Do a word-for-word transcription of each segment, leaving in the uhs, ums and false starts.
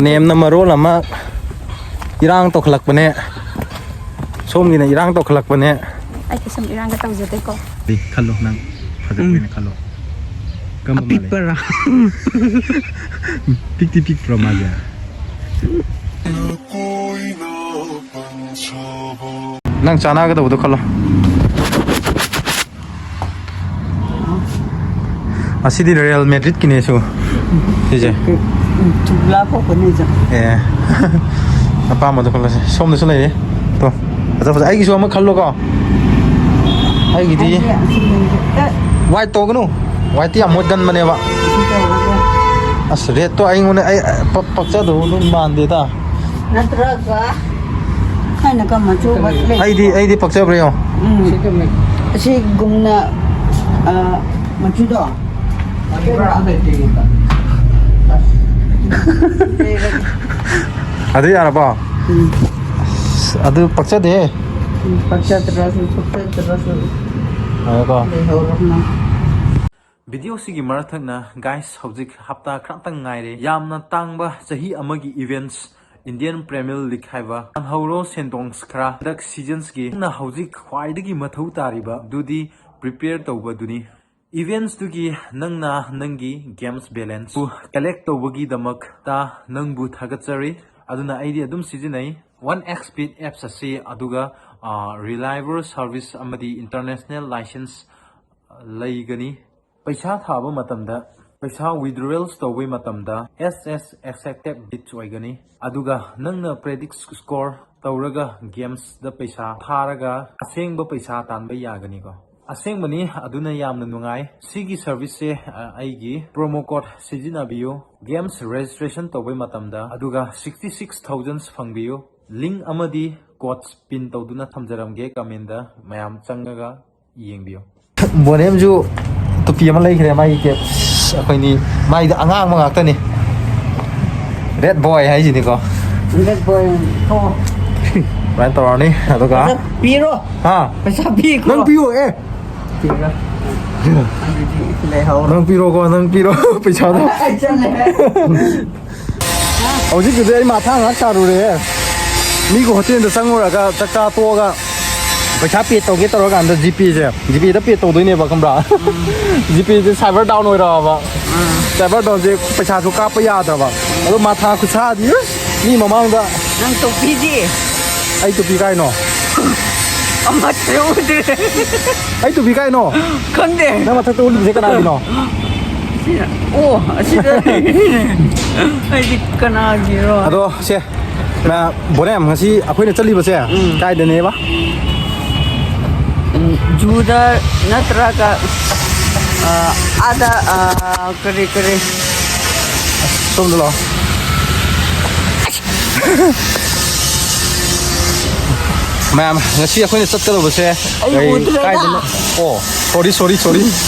ꯅꯦꯝꯅ ꯃꯔꯣꯜ ꯑꯃ ꯏꯔꯥꯡ ꯇꯧꯈꯠꯂꯛꯄꯅꯦ꯫ ꯁꯣꯝꯒꯤꯅ ꯏꯔꯥꯡ ꯇꯧꯈꯠꯂꯛꯄꯅꯦ꯫ ꯑꯩ ꯀꯩꯁꯨꯝ ꯏꯔꯥꯡꯒ ꯇꯧꯖꯗꯦꯀꯣ꯫ ꯈꯜꯂꯣ ꯅꯪ꯫ ꯐꯖꯕ ꯎꯝ꯫ ꯑꯣꯏꯅ ꯈꯜꯂꯣ꯫ ꯀꯔꯝꯕ ꯃꯥꯜꯂꯤ? ꯑꯄꯤꯛꯄꯔꯥ? ꯄꯤꯛꯇꯤ ꯄꯤꯛꯄ꯭ꯔꯣ ꯃꯥꯁꯦ? ꯅꯪ ꯆꯥꯟꯅꯒꯗꯕꯗꯣ ꯈꯜꯂꯣ꯫ ꯑꯁꯤꯗꯤ ꯔꯤꯌꯦꯜ ꯃꯦꯗ꯭ꯔꯤꯠꯀꯤꯅꯦ ꯁꯨ꯫ ꯁꯤꯁꯦ꯫ ꯆꯨꯝꯂꯥ ꯀꯣꯛꯄꯅꯦ ꯑꯩꯁꯨ꯫ ꯑꯦ꯫ ꯑꯄꯥꯝꯕꯗꯣ ꯈꯜꯂꯁꯦ꯫ ꯁꯣꯝꯗꯁꯨ ꯂꯩꯔꯦ꯫ ꯇꯣ꯫ ꯐꯖ ꯐꯖ꯫ ꯑꯩꯒꯤꯁꯨ ꯑꯃ ꯈꯜꯂꯣꯀꯣ꯫ ꯑꯩꯒꯤꯗꯤ ꯑꯩꯗꯤ ꯑꯁꯤ ꯂꯩꯔꯦ꯫ ꯋꯥꯏꯠ ꯇꯧꯒꯅꯨ꯫ ꯋꯥꯏꯠꯇꯤ ꯌꯥꯝ ꯃꯣꯠꯒꯟꯕꯅꯦꯕ꯫ ꯑꯁꯤ ꯇꯧꯔꯒꯦ꯫ ꯑꯁ, ꯔꯦꯠꯇꯣ ꯑꯩꯉꯣꯟꯗ, ꯑꯩ ꯄ-, ꯄꯛꯆꯗꯧꯕ ꯑꯗꯨꯝ ꯃꯥꯟꯗꯦꯗ꯫ ꯅꯠꯇ꯭ꯔꯒ ꯑꯩꯅ ꯀꯃ ꯆꯨꯕ ꯂꯩ꯫ ꯑꯩꯗꯤ, ꯑꯩꯗꯤ ꯄꯛꯆꯕ꯭ꯔꯥ ꯌꯦꯡꯉꯣ꯫ ꯎꯝ꯫ ꯑꯁꯤꯒꯨꯝꯅ, ꯑ, ꯃꯆꯨꯗꯣ꯫ ꯑꯗꯨ ꯌꯥꯔꯕꯣ? ꯎꯝ꯫ ꯑꯁ, ꯑꯗꯨ ꯄꯛꯆꯗꯦꯍꯦ꯫ ꯎꯝ, ꯄꯛꯆꯗ꯭ꯔꯁꯨ, ꯄꯛꯆꯗ꯭ꯔꯁꯨ꯫ ꯉꯥꯏꯈꯣꯀꯣ꯫ ꯂꯩꯍꯧꯔꯝꯃꯣ꯫ ꯚꯤꯗꯤꯑꯣꯁꯤꯒꯤ ꯃꯔꯛ ꯊꯠꯅ, guys, ꯍꯧꯖꯤꯛ ꯍꯞꯇꯥ ꯈꯔꯇꯪ ꯉꯥꯏꯔꯦ ꯌꯥꯝꯅ ꯇꯥꯡꯕ ꯆꯍꯤ ꯑꯃꯒꯤ events, Indian Premier League ꯍꯥꯏꯕ꯫ ꯇꯥꯟꯍꯧꯔꯣ ꯁꯦꯟꯗꯣꯡ ꯈꯔ꯫ ꯍꯟꯗꯛ seasonsꯀꯤ ꯅꯪꯅ ꯍꯧꯖꯤꯛ ꯈ꯭ꯋꯥꯏꯗꯒꯤ ꯃꯊꯧ ꯇꯥꯔꯤꯕ ꯑꯗꯨꯗꯤ prepare ꯇꯧꯕꯗꯨꯅꯤ꯫ Eventsꯇꯨꯒꯤ ꯅꯪꯅ ꯅꯪꯒꯤ games balanceꯄꯨ collect ꯇꯧꯕꯒꯤꯗꯃꯛꯇ ꯅꯪꯕꯨ ꯊꯥꯒꯠꯆꯔꯤ꯫ ꯑꯗꯨꯅ ꯑꯩꯗꯤ ꯑꯗꯨꯝ ꯁꯤꯖꯤꯟꯅꯩ꯫ One X Bet apps ꯑꯁꯤ, ꯑꯗꯨꯒ, ꯑ, reliable service ꯑꯃꯗꯤ international license ꯂꯩꯒꯅꯤ꯫ ꯄꯩꯁꯥ ꯊꯥꯕ ꯃꯇꯝꯗ, ꯄꯩꯁꯥ withdrawals ꯇꯧꯕꯩ ꯃꯇꯝꯗ S S accepted bets ꯑꯣꯏꯒꯅꯤ꯫ ꯑꯗꯨꯒ ꯅꯪꯅ predict score ꯇꯧꯔꯒ gamesꯇ ꯄꯩꯁꯥ ꯊꯥꯔꯒ ꯑꯁꯦꯡꯕ ꯄꯩꯁꯥ ꯇꯥꯟꯕ ꯌꯥꯒꯅꯤꯀꯣ꯫ ꯑꯁꯦꯡꯕꯅꯤ, ꯑꯗꯨꯅ ꯌꯥꯝꯅ ꯅꯨꯡꯉꯥꯏ꯫ ꯁꯤꯒꯤ serviceꯁꯦ, ꯑ, ꯑꯩꯒꯤ promo code ꯁꯤꯖꯤꯟꯅꯕꯤꯌꯨ꯫ Games registration ꯇꯧꯕꯩ ꯃꯇꯝꯗ, ꯑꯗꯨꯒ sixty six thousand ꯐꯪꯕꯤꯌꯨ꯫ Link ꯑꯃꯗꯤ codes pin ꯇꯧꯗꯨꯅ ꯊꯝꯖꯔꯝꯒꯦ commentꯇ, ꯃꯌꯥꯝ ꯆꯪꯉꯒ ꯌꯦꯡꯕꯤꯌꯨ꯫ ꯕꯣꯅꯦꯝꯁꯨ ꯇꯨꯄꯤ ꯑꯃ ꯂꯩꯈ꯭ꯔꯦ ꯃꯥꯒꯤ cap꯫ ꯑꯩꯈꯣꯏꯅꯤ ꯃꯥꯏꯗ ꯑꯉꯥꯡꯕ ꯉꯥꯛꯇꯅꯤ꯫ Red boy ꯍꯥꯏꯁꯤꯅꯤꯀꯣ꯫ Red boy꯫ ꯊꯣꯛꯑꯣ꯫ ꯑꯗꯨꯃꯥꯏꯅ ꯇꯧꯔꯅꯤ꯫ ꯑꯗꯨꯒ ꯄꯩꯁꯥ ꯄꯤꯔꯣ꯫ ꯍꯥ? ꯄꯩꯁꯥ ꯄꯤꯈ꯭ꯔꯣ꯫ ꯅꯪ ꯄꯤꯌꯣ, ꯑꯦ꯫ ꯄꯤꯔꯣ꯫ ꯑꯗꯨꯗꯤ ꯂꯩꯍꯧꯔꯣ꯫ ꯅꯪ ꯄꯤꯔꯣꯀꯣ, ꯅꯪ ꯄꯤꯔꯣ ꯄꯩꯁꯥꯗꯣ꯫ ꯑꯩ ꯆꯠꯂꯦ꯫ ꯍꯧꯖꯤꯛꯀꯤꯗꯤ ꯑꯩ ꯃꯊꯥ ꯉꯥꯏꯍꯥꯛ ꯁꯥꯔꯨꯔꯦꯍꯦ꯫ ꯃꯤꯒꯤ ꯍꯣꯇꯦꯜꯗ ꯆꯪꯉꯨꯔꯒ ꯆꯥꯛ ꯆꯥ ꯇꯣꯛꯑꯒ ꯄꯩꯁꯥ ꯄꯦ ꯇꯧꯒꯦ ꯇꯧꯔꯀꯥꯟꯗ ꯖꯤꯄꯦꯁꯦ, ꯖꯤꯄꯦꯗ ꯄꯦ ꯇꯧꯗꯣꯏꯅꯦꯕ, ꯈꯪꯕ꯭ꯔꯥ? ꯖꯤꯄꯦꯁꯦ ꯁꯥꯏꯕꯔ ꯗꯥꯎꯟ ꯑꯣꯏꯔꯛꯑꯕ꯫ ꯁꯥꯏꯕꯔ ꯗꯥꯎꯟꯁꯦ ꯄꯩꯁꯥꯁꯨ ꯀꯥꯞꯄ ꯌꯥꯗ꯭ꯔꯕ꯫ ꯑꯗꯣ ꯃꯊꯥ ꯈꯨꯠꯁꯥꯗꯤ, ꯎꯁ, ꯃꯤ ꯃꯃꯥꯡꯗ꯫ ꯅꯪ ꯇꯣꯄꯤꯗꯤ? ꯑꯩ ꯇꯣꯄꯤ ꯀꯥꯏꯅꯣ? ꯑꯃꯠꯇ ꯎꯗ꯭ꯔꯦ꯫ ꯑꯩ ꯇꯣꯄꯤ ꯀꯥꯏꯅꯣ? ꯈꯪꯗꯦ꯫ ꯅꯪ ꯃꯊꯛꯇ ꯎꯠꯂꯤꯁꯦ ꯀꯅꯥꯒꯤꯅꯣ? ꯁꯤꯅ, ꯑꯣ, ꯑꯁꯤꯗ꯫ ꯑꯩꯗꯤ ꯀꯅꯥꯒꯤꯔꯣ? ꯑꯗꯣ ꯁꯦ, ꯃ-, ꯕꯣꯔꯦꯝ, ꯉꯁꯤ ꯑꯩꯈꯣꯏꯅ ꯆꯠꯂꯤꯕꯁꯦ ꯎꯝ꯫ ꯀꯥꯏꯗꯅꯦꯕ? ꯎꯝ, ꯖꯨꯗ ꯅꯠꯇ꯭ꯔꯒ, ꯑ, ꯑꯥꯗ, ꯑ, ꯀꯔꯤ, ꯀꯔꯤ? ꯁꯣꯝꯗ ꯂꯥꯛꯑꯣ꯫ ꯃꯌꯥꯝ, ꯉꯁꯤ ꯑꯩꯈꯣꯏꯅ ꯆꯠꯀꯗꯧꯕꯁꯦ ꯑꯩ ꯀꯩ, ꯎꯗ꯭ꯔꯦꯗ꯫ ꯀꯥꯏꯗꯅꯣ? ꯑꯣ, sorry, sorry, sorry꯫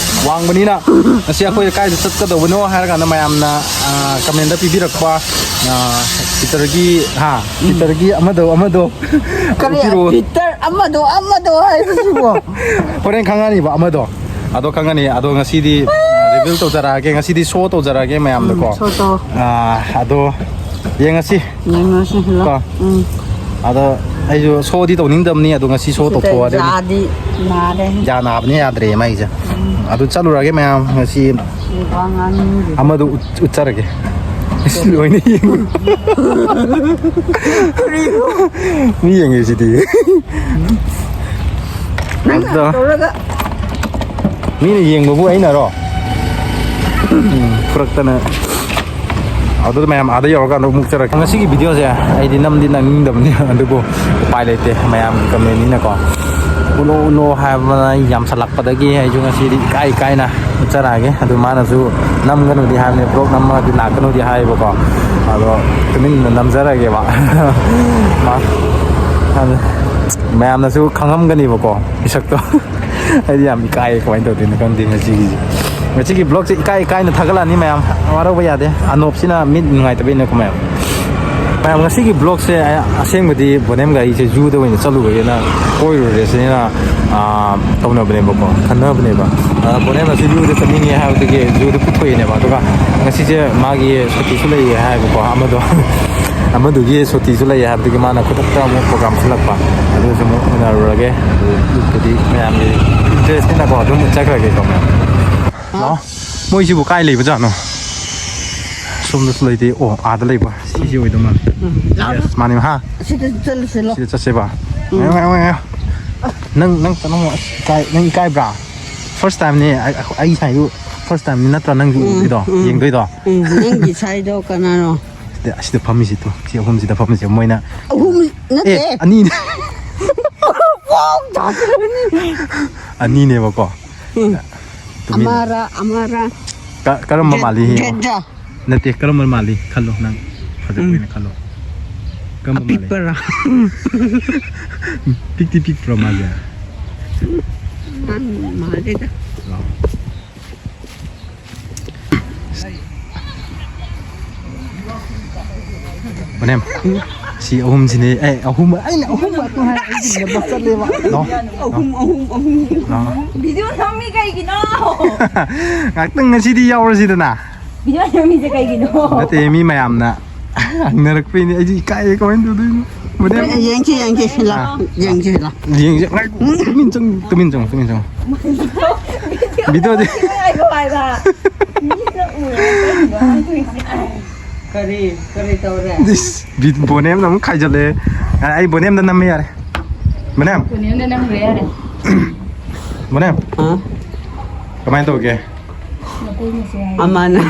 ꯋꯥꯡꯕꯅꯤꯅ꯫ ꯉꯁꯤ ꯑꯩꯈꯣꯏ ꯀꯥꯏꯗ ꯆꯠꯀꯗꯧꯕꯅꯣ ꯍꯥꯏꯔꯀꯥꯟꯗ ꯃꯌꯥꯝꯅ, ꯑ, comment ꯄꯤꯕꯤꯔꯛꯄ, ꯑ, Twitter ꯒꯤ, ꯍꯥ, Twitter ꯒꯤ ꯑꯃꯗꯣ, ꯑꯃꯗꯣ꯫ ꯀꯔꯤ ꯎꯠꯄꯤꯔꯛꯑꯣ꯫ Twitter ꯑꯃꯗꯣ, ꯑꯃꯗꯣ ꯍꯥꯏꯕꯁꯤꯕꯣ? ꯍꯣꯔꯦꯟ ꯈꯪꯉꯅꯤꯕ ꯑꯃꯗꯣ꯫ ꯑꯗꯣ ꯈꯪꯉꯅꯤ꯫ ꯑꯗꯣ ꯉꯁꯤꯗꯤ reveal ꯇꯧꯖꯔꯛꯑꯒꯦ, ꯉꯁꯤꯗꯤ show ꯇꯧꯖꯔꯛꯑꯒꯦ ꯃꯌꯥꯝꯗꯀꯣ꯫ ꯎꯝ, show ꯇꯧ꯫ ꯑꯥ, ꯑꯗꯣ ꯌꯦꯡꯉꯁꯤ꯫ ꯌꯦꯡꯉꯁꯤ, ꯂꯥꯛ-, ꯀꯣ꯫ ꯎꯝ꯫ ꯑꯗꯣ ꯑꯩꯁꯨ show ꯗꯤ ꯇꯧꯅꯤꯡꯗꯕꯅꯤ, ꯑꯗꯣ ꯉꯁꯤ show ꯁꯤꯗ ꯇꯧꯊꯣꯛꯑꯅꯤ꯫ ꯌꯥꯗꯤ ꯅꯥꯔꯦ꯫ ꯌꯥ ꯅꯥꯕꯅꯤ, ꯌꯥꯗ꯭ꯔꯦ ꯃꯥꯏꯁꯦ꯫ ꯎꯝ꯫ ꯑꯗꯨ ꯆꯠꯂꯨꯔꯒꯦ ꯃꯌꯥꯝ, ꯉꯁꯤ ꯋꯥ ꯉꯥꯡꯅꯤꯡꯗꯦ꯫ ꯑꯃꯗꯣ ꯎꯠ-, ꯎꯠꯆꯔꯒꯦ꯫ ꯑꯁ, ꯂꯣꯏꯅ ꯌꯦꯡꯉꯨ꯫ ꯀꯔꯤꯅꯣ? ꯃꯤ ꯌꯦꯡꯉꯤꯁꯤꯗꯤ꯫ ꯅꯪꯅ ꯑꯗꯣ ꯇꯧꯔꯒ꯫ ꯃꯤꯅ ꯌꯦꯡꯕꯕꯨ ꯑꯩꯅꯔꯣ? ꯎꯝ, ꯐꯨꯔꯛꯇꯅ꯫ ꯑꯗꯨꯗ ꯃꯌꯥꯝ ꯑꯥꯗ ꯌꯧꯔꯀꯥꯟꯗ ꯑꯃꯨꯛ ꯆꯠꯂꯛꯀꯦ꯫ ꯉꯁꯤꯒꯤ video ꯁꯦ ꯑꯩꯗꯤ ꯅꯝꯗꯤ ꯅꯝꯅꯤꯡꯗꯕꯅꯤ, ꯑꯗꯨꯕꯨ ꯎꯄꯥꯏ ꯂꯩꯇꯦ, ꯃꯌꯥꯝꯒꯤ comment ꯅꯤꯅꯀꯣ꯫ ꯎꯠꯂꯣ, ꯎꯠꯂꯣ ꯍꯥꯏꯕꯅ ꯌꯥꯝꯁꯜꯂꯛꯄꯗꯒꯤ ꯑꯩꯁꯨ ꯉꯁꯤꯗꯤ ꯏꯀꯥꯏ ꯏꯀꯥꯏꯅ ꯎꯠꯆꯔꯛꯑꯒꯦ꯫ ꯑꯗꯨ ꯃꯥꯅꯁꯨ ꯅꯝꯒꯅꯨꯗꯤ ꯍꯥꯏꯕꯅꯦ, vlog ꯅꯝꯃꯒꯗꯤ ꯂꯥꯛꯀꯅꯨꯗꯤ ꯍꯥꯏꯌꯦꯕꯀꯣ꯫ ꯑꯗꯣ ꯇꯨꯃꯤꯟꯅ ꯅꯝꯖꯔꯒꯦꯕ꯫ ꯃꯥ-, ꯑꯗꯨ ꯃꯌꯥꯝꯅꯁꯨ ꯈꯪꯉꯝꯒꯅꯤꯕꯀꯣ ꯃꯤꯁꯛꯇꯣ꯫ ꯑꯩꯗꯤ ꯌꯥꯝ ꯏꯀꯥꯏꯌꯦ, ꯀꯃꯥꯏꯅ ꯇꯧꯗꯣꯏꯅꯣ ꯈꯪꯗꯦ ꯉꯁꯤꯒꯤꯁꯦ꯫ ꯉꯁꯤꯒꯤ vlog ꯁꯦ ꯏꯀꯥꯏ ꯏꯀꯥꯏꯅ ꯊꯥꯒꯠꯂꯛꯑꯅꯤ ꯃꯌꯥꯝ, ꯋꯥꯔꯧꯕ ꯌꯥꯗꯦ꯫ ꯑꯅꯣꯞꯁꯤꯅ ꯃꯤꯠ ꯅꯨꯡꯉꯥꯏꯇꯕꯩꯅꯦꯀꯣ ꯃꯌꯥꯝ꯫ ꯃꯌꯥꯝ, ꯉꯁꯤꯒꯤ ꯕ꯭ꯂꯣꯛꯁꯦ ꯑꯁꯦꯡꯕꯗꯤ ꯕꯣꯅꯦꯝꯒ ꯑꯩꯁꯦ ꯖꯨꯗ ꯑꯣꯏꯅ ꯆꯠꯂꯨꯕꯒꯤꯅ ꯀꯣꯏꯔꯨꯔꯁꯦꯅ, ꯑꯥ, ꯇꯧꯅꯕꯅꯦꯕꯀꯣ, ꯈꯟꯅꯕꯅꯦꯕ꯫ ꯑꯥ, ꯕꯣꯅꯦꯝꯅꯁꯨ ꯖꯨꯗ ꯆꯠꯅꯤꯡꯉꯦ ꯍꯥꯏꯕꯗꯒꯤ ꯖꯨꯗ ꯄꯨꯊꯣꯛꯏꯅꯦꯕ꯫ ꯑꯗꯨꯒ ꯉꯁꯤꯁꯦ ꯃꯥꯒꯤ ꯁꯨꯇꯤꯁꯨ ꯂꯩꯌꯦ ꯍꯥꯏꯕꯀꯣ, ꯑꯃꯗꯣ ꯑꯃꯗꯨꯒꯤ ꯁꯨꯇꯤꯁꯨ ꯂꯩꯌꯦ ꯍꯥꯏꯕꯗꯒꯤ ꯃꯥꯅ ꯈꯨꯗꯛꯇ ꯑꯃꯨꯛ ꯄ꯭ꯔꯣꯒ꯭ꯔꯥꯝ ꯁꯤꯜꯂꯛꯄ꯫ ꯑꯗꯨꯁꯨ ꯑꯃꯨꯛ ꯎꯅꯔꯨꯔꯒꯦ꯫ ꯑꯗꯨꯗꯤ ꯃꯌꯥꯝꯒꯤ ꯏꯟꯇꯔꯦꯁꯅꯤꯅꯀꯣ, ꯑꯗꯨꯝ ꯆꯠꯈ꯭ꯔꯒꯦꯀꯣ ꯃꯌꯥꯝ꯫ ꯂꯥꯛꯑꯣ꯫ ꯃꯣꯏꯁꯤꯕꯨ ꯀꯥꯏ ꯂꯩꯕꯖꯥꯠꯅꯣ? ꯁꯣꯝꯗꯁꯨ ꯂꯩꯇꯦ꯫ ꯑꯣ, ꯑꯥꯗ ꯂꯩꯕ꯫ ꯁꯤꯁꯤ ꯑꯣꯏꯗꯧ ꯃꯥꯜꯂꯦ꯫ ꯎꯝ, ꯂꯥꯛꯑꯣ꯫ Yes, ꯃꯥꯅꯦ, ꯍꯥ? ꯁꯤꯗ ꯆꯠꯂꯨꯁꯤ, ꯂꯥꯛꯑꯣ꯫ ꯁꯤꯗ ꯆꯠꯁꯦꯕ꯫ ꯎꯝ꯫ ꯉꯥꯏꯌꯣ, ꯉꯥꯏꯌꯣ, ꯉꯥꯏꯌꯣ꯫ ꯅꯪ, ꯅꯪ ꯆꯠꯂꯝꯃꯣ꯫ ꯑꯁ, ꯏꯀꯥꯏ-, ꯅꯪ ꯏꯀꯥꯏꯕ꯭ꯔꯥ? First timeꯅꯦ꯫ ꯑꯩ, ꯑꯩ ꯉꯁꯥꯏꯗꯨ first timeꯅꯤ ꯅꯠꯇ꯭ꯔꯥ ꯅꯪꯁꯨ ꯎꯝ, ꯎꯗꯣꯏꯗꯣ, ꯎꯝ꯫ ꯌꯦꯡꯗꯣꯏꯗꯣ? ꯎꯝ, ꯅꯪꯒꯤ ꯁꯥꯏꯗꯣ ꯀꯅꯥꯅꯣ? ꯁꯤꯗ, ꯑꯁꯤꯗ ꯐꯝꯃꯤꯁꯤ ꯇꯨ, ꯁꯤ ꯑꯍꯨꯝꯁꯤꯗ ꯐꯝꯃꯤꯁꯦ ꯃꯣꯏꯅ꯫ ꯑꯍꯨꯝ ꯅꯠꯇꯦ꯫ ꯑꯦ, ꯑꯅꯤꯅꯦ꯫ ꯄꯣꯛ ꯇꯥꯗꯣꯏꯅꯤ꯫ ꯑꯅꯤꯅꯦꯕꯀꯣ꯫ ꯎꯝ꯫ ꯇꯨꯃꯤꯟ꯫ ꯑꯃꯔꯥ, ꯑꯃꯔꯥ꯫ ꯀ-, ꯀꯔꯝꯕ ꯖ-, ꯃꯥꯜꯂꯤ ꯌꯦꯡꯉꯣ꯫ ꯖ-, ꯖ꯫ ꯅꯠꯇꯦ, ꯀꯔꯝꯕ ꯃꯥꯜꯂꯤ ꯈꯜꯂꯣ ꯅꯪ꯫ ꯐꯖꯕ ꯎꯝ꯫ ꯑꯣꯏꯅ ꯈꯜꯂꯣ꯫ ꯀꯔꯝꯕ ꯃꯥꯜꯂꯤ? ꯑꯄꯤꯛꯄꯔꯥ? ꯄꯤꯛꯇꯤ ꯄꯤꯛꯄ꯭ꯔꯣ ꯃꯥꯁꯦ? ꯃꯥ ꯃꯥꯜꯂꯦꯗ꯫ ꯂꯥꯎ꯫ ꯃꯅꯦꯝ, ꯁꯤ ꯑꯍꯨꯝꯁꯤꯅꯦ꯫ ꯑꯦ, ꯑꯍꯨꯝ, ꯑꯩꯅ ꯑꯍꯨꯝ ꯉꯥꯛꯇ ꯍꯥꯏ, ꯑꯩꯒꯤ number ꯆꯠꯂꯦꯕ꯫ ꯂꯥꯎ, ꯂꯥꯎ꯫ ꯑꯍꯨꯝ, ꯑꯍꯨꯝ, ꯑꯍꯨꯝ꯫ ꯂꯥꯎ꯫ ꯚꯤꯗꯤꯑꯣ ꯅꯝꯃꯤ ꯀꯩꯒꯤꯅꯣ? ꯉꯥꯛꯇꯪ ꯉꯁꯤꯗꯤ ꯌꯥꯎꯔꯁꯤꯗꯅ꯫ ꯚꯤꯗꯤꯑꯣ ꯅꯝꯃꯤꯁꯦ ꯀꯩꯒꯤꯅꯣ? ꯅꯠꯇꯦ, ꯃꯤ ꯃꯌꯥꯝꯅ ꯍꯪꯅꯔꯛꯄꯩꯅꯦ, ꯑꯩꯁꯨ ꯏꯀꯥꯏꯌꯦ, ꯀꯃꯥꯏꯅ ꯇꯧꯗꯣꯏꯅꯣ? ꯃꯅꯦꯝ꯫ ꯌꯦꯡꯁꯤ, ꯌꯦꯡꯁꯤ, ꯁꯤ ꯂꯥꯎ꯫ ꯑꯥ꯫ ꯌꯦꯡꯁꯤ, ꯂꯥꯎ꯫ ꯌꯦꯡꯁꯤ, ꯉꯥꯏꯈꯣ, ꯇꯨꯃꯤꯟ ꯆꯪ, ꯇꯨꯃꯤꯟ ꯆꯪꯉꯣ, ꯇꯨꯃꯤꯟ ꯆꯪꯉꯣ꯫ ꯚꯤꯗꯤꯑꯣꯗꯤ ꯉꯥꯏꯈꯣ ꯍꯥꯏꯕ꯫ ꯃꯤꯅ ꯎꯔꯒ ꯀꯩꯅꯣ ꯍꯥꯏꯗꯣꯏꯁꯦ꯫ ꯀꯔꯤ, ꯀꯔꯤ ꯇꯧꯔꯦ? ꯏꯁ, ꯕꯤ-, ꯕꯣꯅꯦꯝꯅ ꯑꯃꯨꯛ ꯈꯥꯏꯖꯜꯂꯛꯑꯦ꯫ ꯑ, ꯑꯩ ꯕꯣꯅꯦꯝꯗ ꯅꯝꯃꯦ ꯌꯥꯔꯦ꯫ ꯕꯣꯅꯦꯝ꯫ ꯕꯣꯅꯦꯝꯗ ꯅꯝꯈ꯭ꯔꯦ ꯌꯥꯔꯦ꯫ ꯕꯣꯅꯦꯝ꯫ ꯑ? ꯀꯃꯥꯏꯅ ꯇꯧꯒꯦ? ꯅꯀꯣꯏ ꯃꯁꯦ ꯍꯥꯏ꯫ ꯑꯃꯅ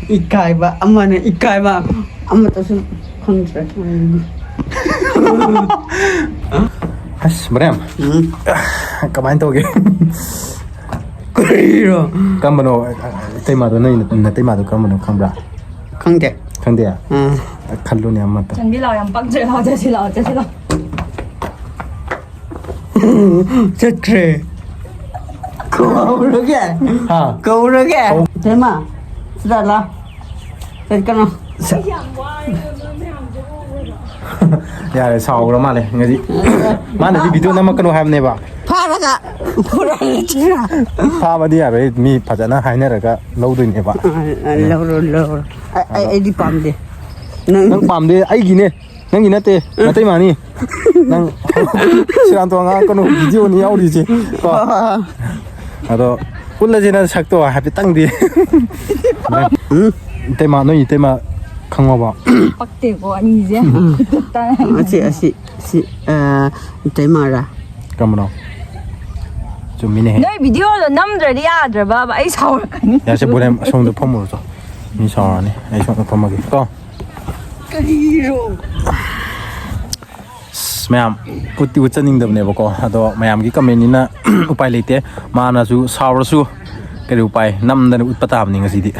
ꯏꯀꯥꯏꯕ, ꯑꯃꯅ ꯏꯀꯥꯏꯕ, ꯑꯃꯠꯇꯁꯨ ꯈꯪꯗ꯭ꯔꯦ꯫ ꯑꯁ, ꯕꯣꯅꯦꯝ꯫ ꯎꯝ꯫ ꯀꯃꯥꯏꯅ ꯇꯧꯒꯦ? ꯀꯔꯤꯔꯣ? ꯀꯔꯝꯕꯅꯣ? ꯏꯇꯩꯃꯗꯣ, ꯅꯣꯏ ꯅꯇꯩꯃꯗꯣ ꯀꯔꯝꯕꯅꯣ ꯈꯪꯕ꯭ꯔꯥ? ꯈꯪꯗꯦ꯫ ꯈꯪꯗꯦ? ꯑꯥ꯫ ꯈꯜꯂꯨꯅꯦ ꯑꯃꯇ꯫ ꯆꯪꯕꯤ ꯂꯥꯎ, ꯌꯥꯝ ꯄꯛꯇ꯭ꯔꯦ꯫ ꯂꯥꯎ, ꯆꯠꯁꯤ ꯂꯥꯎ, ꯆꯠꯁꯤ ꯂꯥꯎ꯫ ꯆꯠꯈ꯭ꯔꯦ꯫ ꯀꯧꯔꯒꯦ? ꯍꯥ? ꯀꯧꯔꯒꯦ? ꯀꯧ- ꯏꯇꯩꯃ, ꯁꯤꯗ ꯂꯥꯎ꯫ ꯆꯠꯀꯅꯨ꯫ ꯁ- ꯑꯩ ꯌꯥꯝ ꯋꯥꯔꯦ, ꯅꯣꯏ ꯃꯌꯥꯝ ꯌꯥꯔꯦ, ꯁꯥꯎꯈ꯭ꯔ ꯃꯥꯜꯂꯦ ꯉꯁꯤ꯫ ꯃꯥꯅꯗꯤ ꯚꯤꯗꯤꯑꯣ ꯅꯝꯃꯛꯀꯅꯨ ꯍꯥꯏꯕꯅꯦꯕ꯫ ꯐꯥꯔꯒ ꯄꯨꯔꯛꯑꯁꯤꯔꯥ? ꯐꯥꯕꯗꯤ ꯌꯥꯔꯣꯏ, ꯃꯤ ꯐꯖꯅ ꯍꯥꯏꯅꯔꯒ ꯂꯧꯗꯣꯏꯅꯦꯕ꯫ ꯑ, ꯑ, ꯂꯧꯔꯣ, ꯂꯧꯔꯣ꯫ ꯑ, ꯑꯩ, ꯑꯩꯗꯤ ꯄꯥꯝꯗꯦ꯫ ꯅꯪ ꯅꯪ ꯄꯥꯝꯗꯦ, ꯑꯩꯒꯤꯅꯦ꯫ ꯅꯪꯒꯤ ꯅꯠꯇꯦ, ꯅꯥꯇꯩꯃꯥꯅꯤ꯫ ꯅꯪ ꯁꯤꯔꯥꯟ ꯇꯨꯔꯥꯟ ꯉꯥꯡꯉꯛꯀꯅꯨ, ꯚꯤꯗꯤꯑꯣꯅꯤ ꯌꯥꯎꯔꯤꯁꯦ꯫ ꯀꯣ? ꯑꯗꯣ ꯎꯠꯂꯁꯦ ꯅꯪ ꯁꯛꯇꯣ ꯍꯥꯏꯐꯦꯠꯇꯪꯗꯤ꯫ ꯎꯝ? ꯏꯇꯩꯃ, ꯅꯣꯏ ꯏꯇꯩꯃ ꯈꯪꯉꯕꯣ? ꯄꯛꯇꯦꯀꯣ ꯑꯅꯤꯁꯦ꯫ ꯎꯝ꯫ ꯑꯁꯤ, ꯑꯁꯤ, ꯁꯤ, ꯑ, ꯏꯇꯩꯃꯔꯥ? ꯀꯔꯝꯕꯅꯣ? ꯆꯨꯝꯃꯤꯅꯦꯍꯦ꯫ ꯅꯣꯏ ꯚꯤꯗꯤꯑꯣꯗꯣ ꯅꯝꯗ꯭ꯔꯗꯤ ꯌꯥꯗ꯭ꯔꯕꯕ? ꯑꯩ ꯁꯥꯎꯔꯛꯀꯅꯤ꯫ ꯌꯥꯁꯦ, ꯕꯣꯂꯦꯝ ꯑꯁꯣꯝꯗ ꯐꯝꯃꯨꯔꯣ ꯆꯣ꯫ ꯃꯤ ꯁꯥꯎꯔꯛꯑꯅꯤ꯫ ꯑꯩ ꯁꯣꯝꯗ ꯐꯝꯃꯒꯦ ꯀꯣ꯫ ꯀꯔꯤꯔꯣ? ꯑꯁ, ꯃꯌꯥꯝ ꯎꯠꯇꯤ ꯎꯠꯆꯅꯤꯡꯗꯕꯅꯦꯕꯀꯣ, ꯑꯗꯣ ꯃꯌꯥꯝꯒꯤ ꯀꯃꯦꯟꯅꯤꯅ ꯎꯄꯥꯏ ꯂꯩꯇꯦ꯫ ꯃꯥꯅꯁꯨ ꯁꯥꯎꯔꯁꯨ ꯀꯔꯤ ꯎꯄꯥꯏ, ꯅꯝꯗꯅ ꯎꯠꯄ ꯇꯥꯕꯅꯤ ꯉꯁꯤꯗꯤ꯫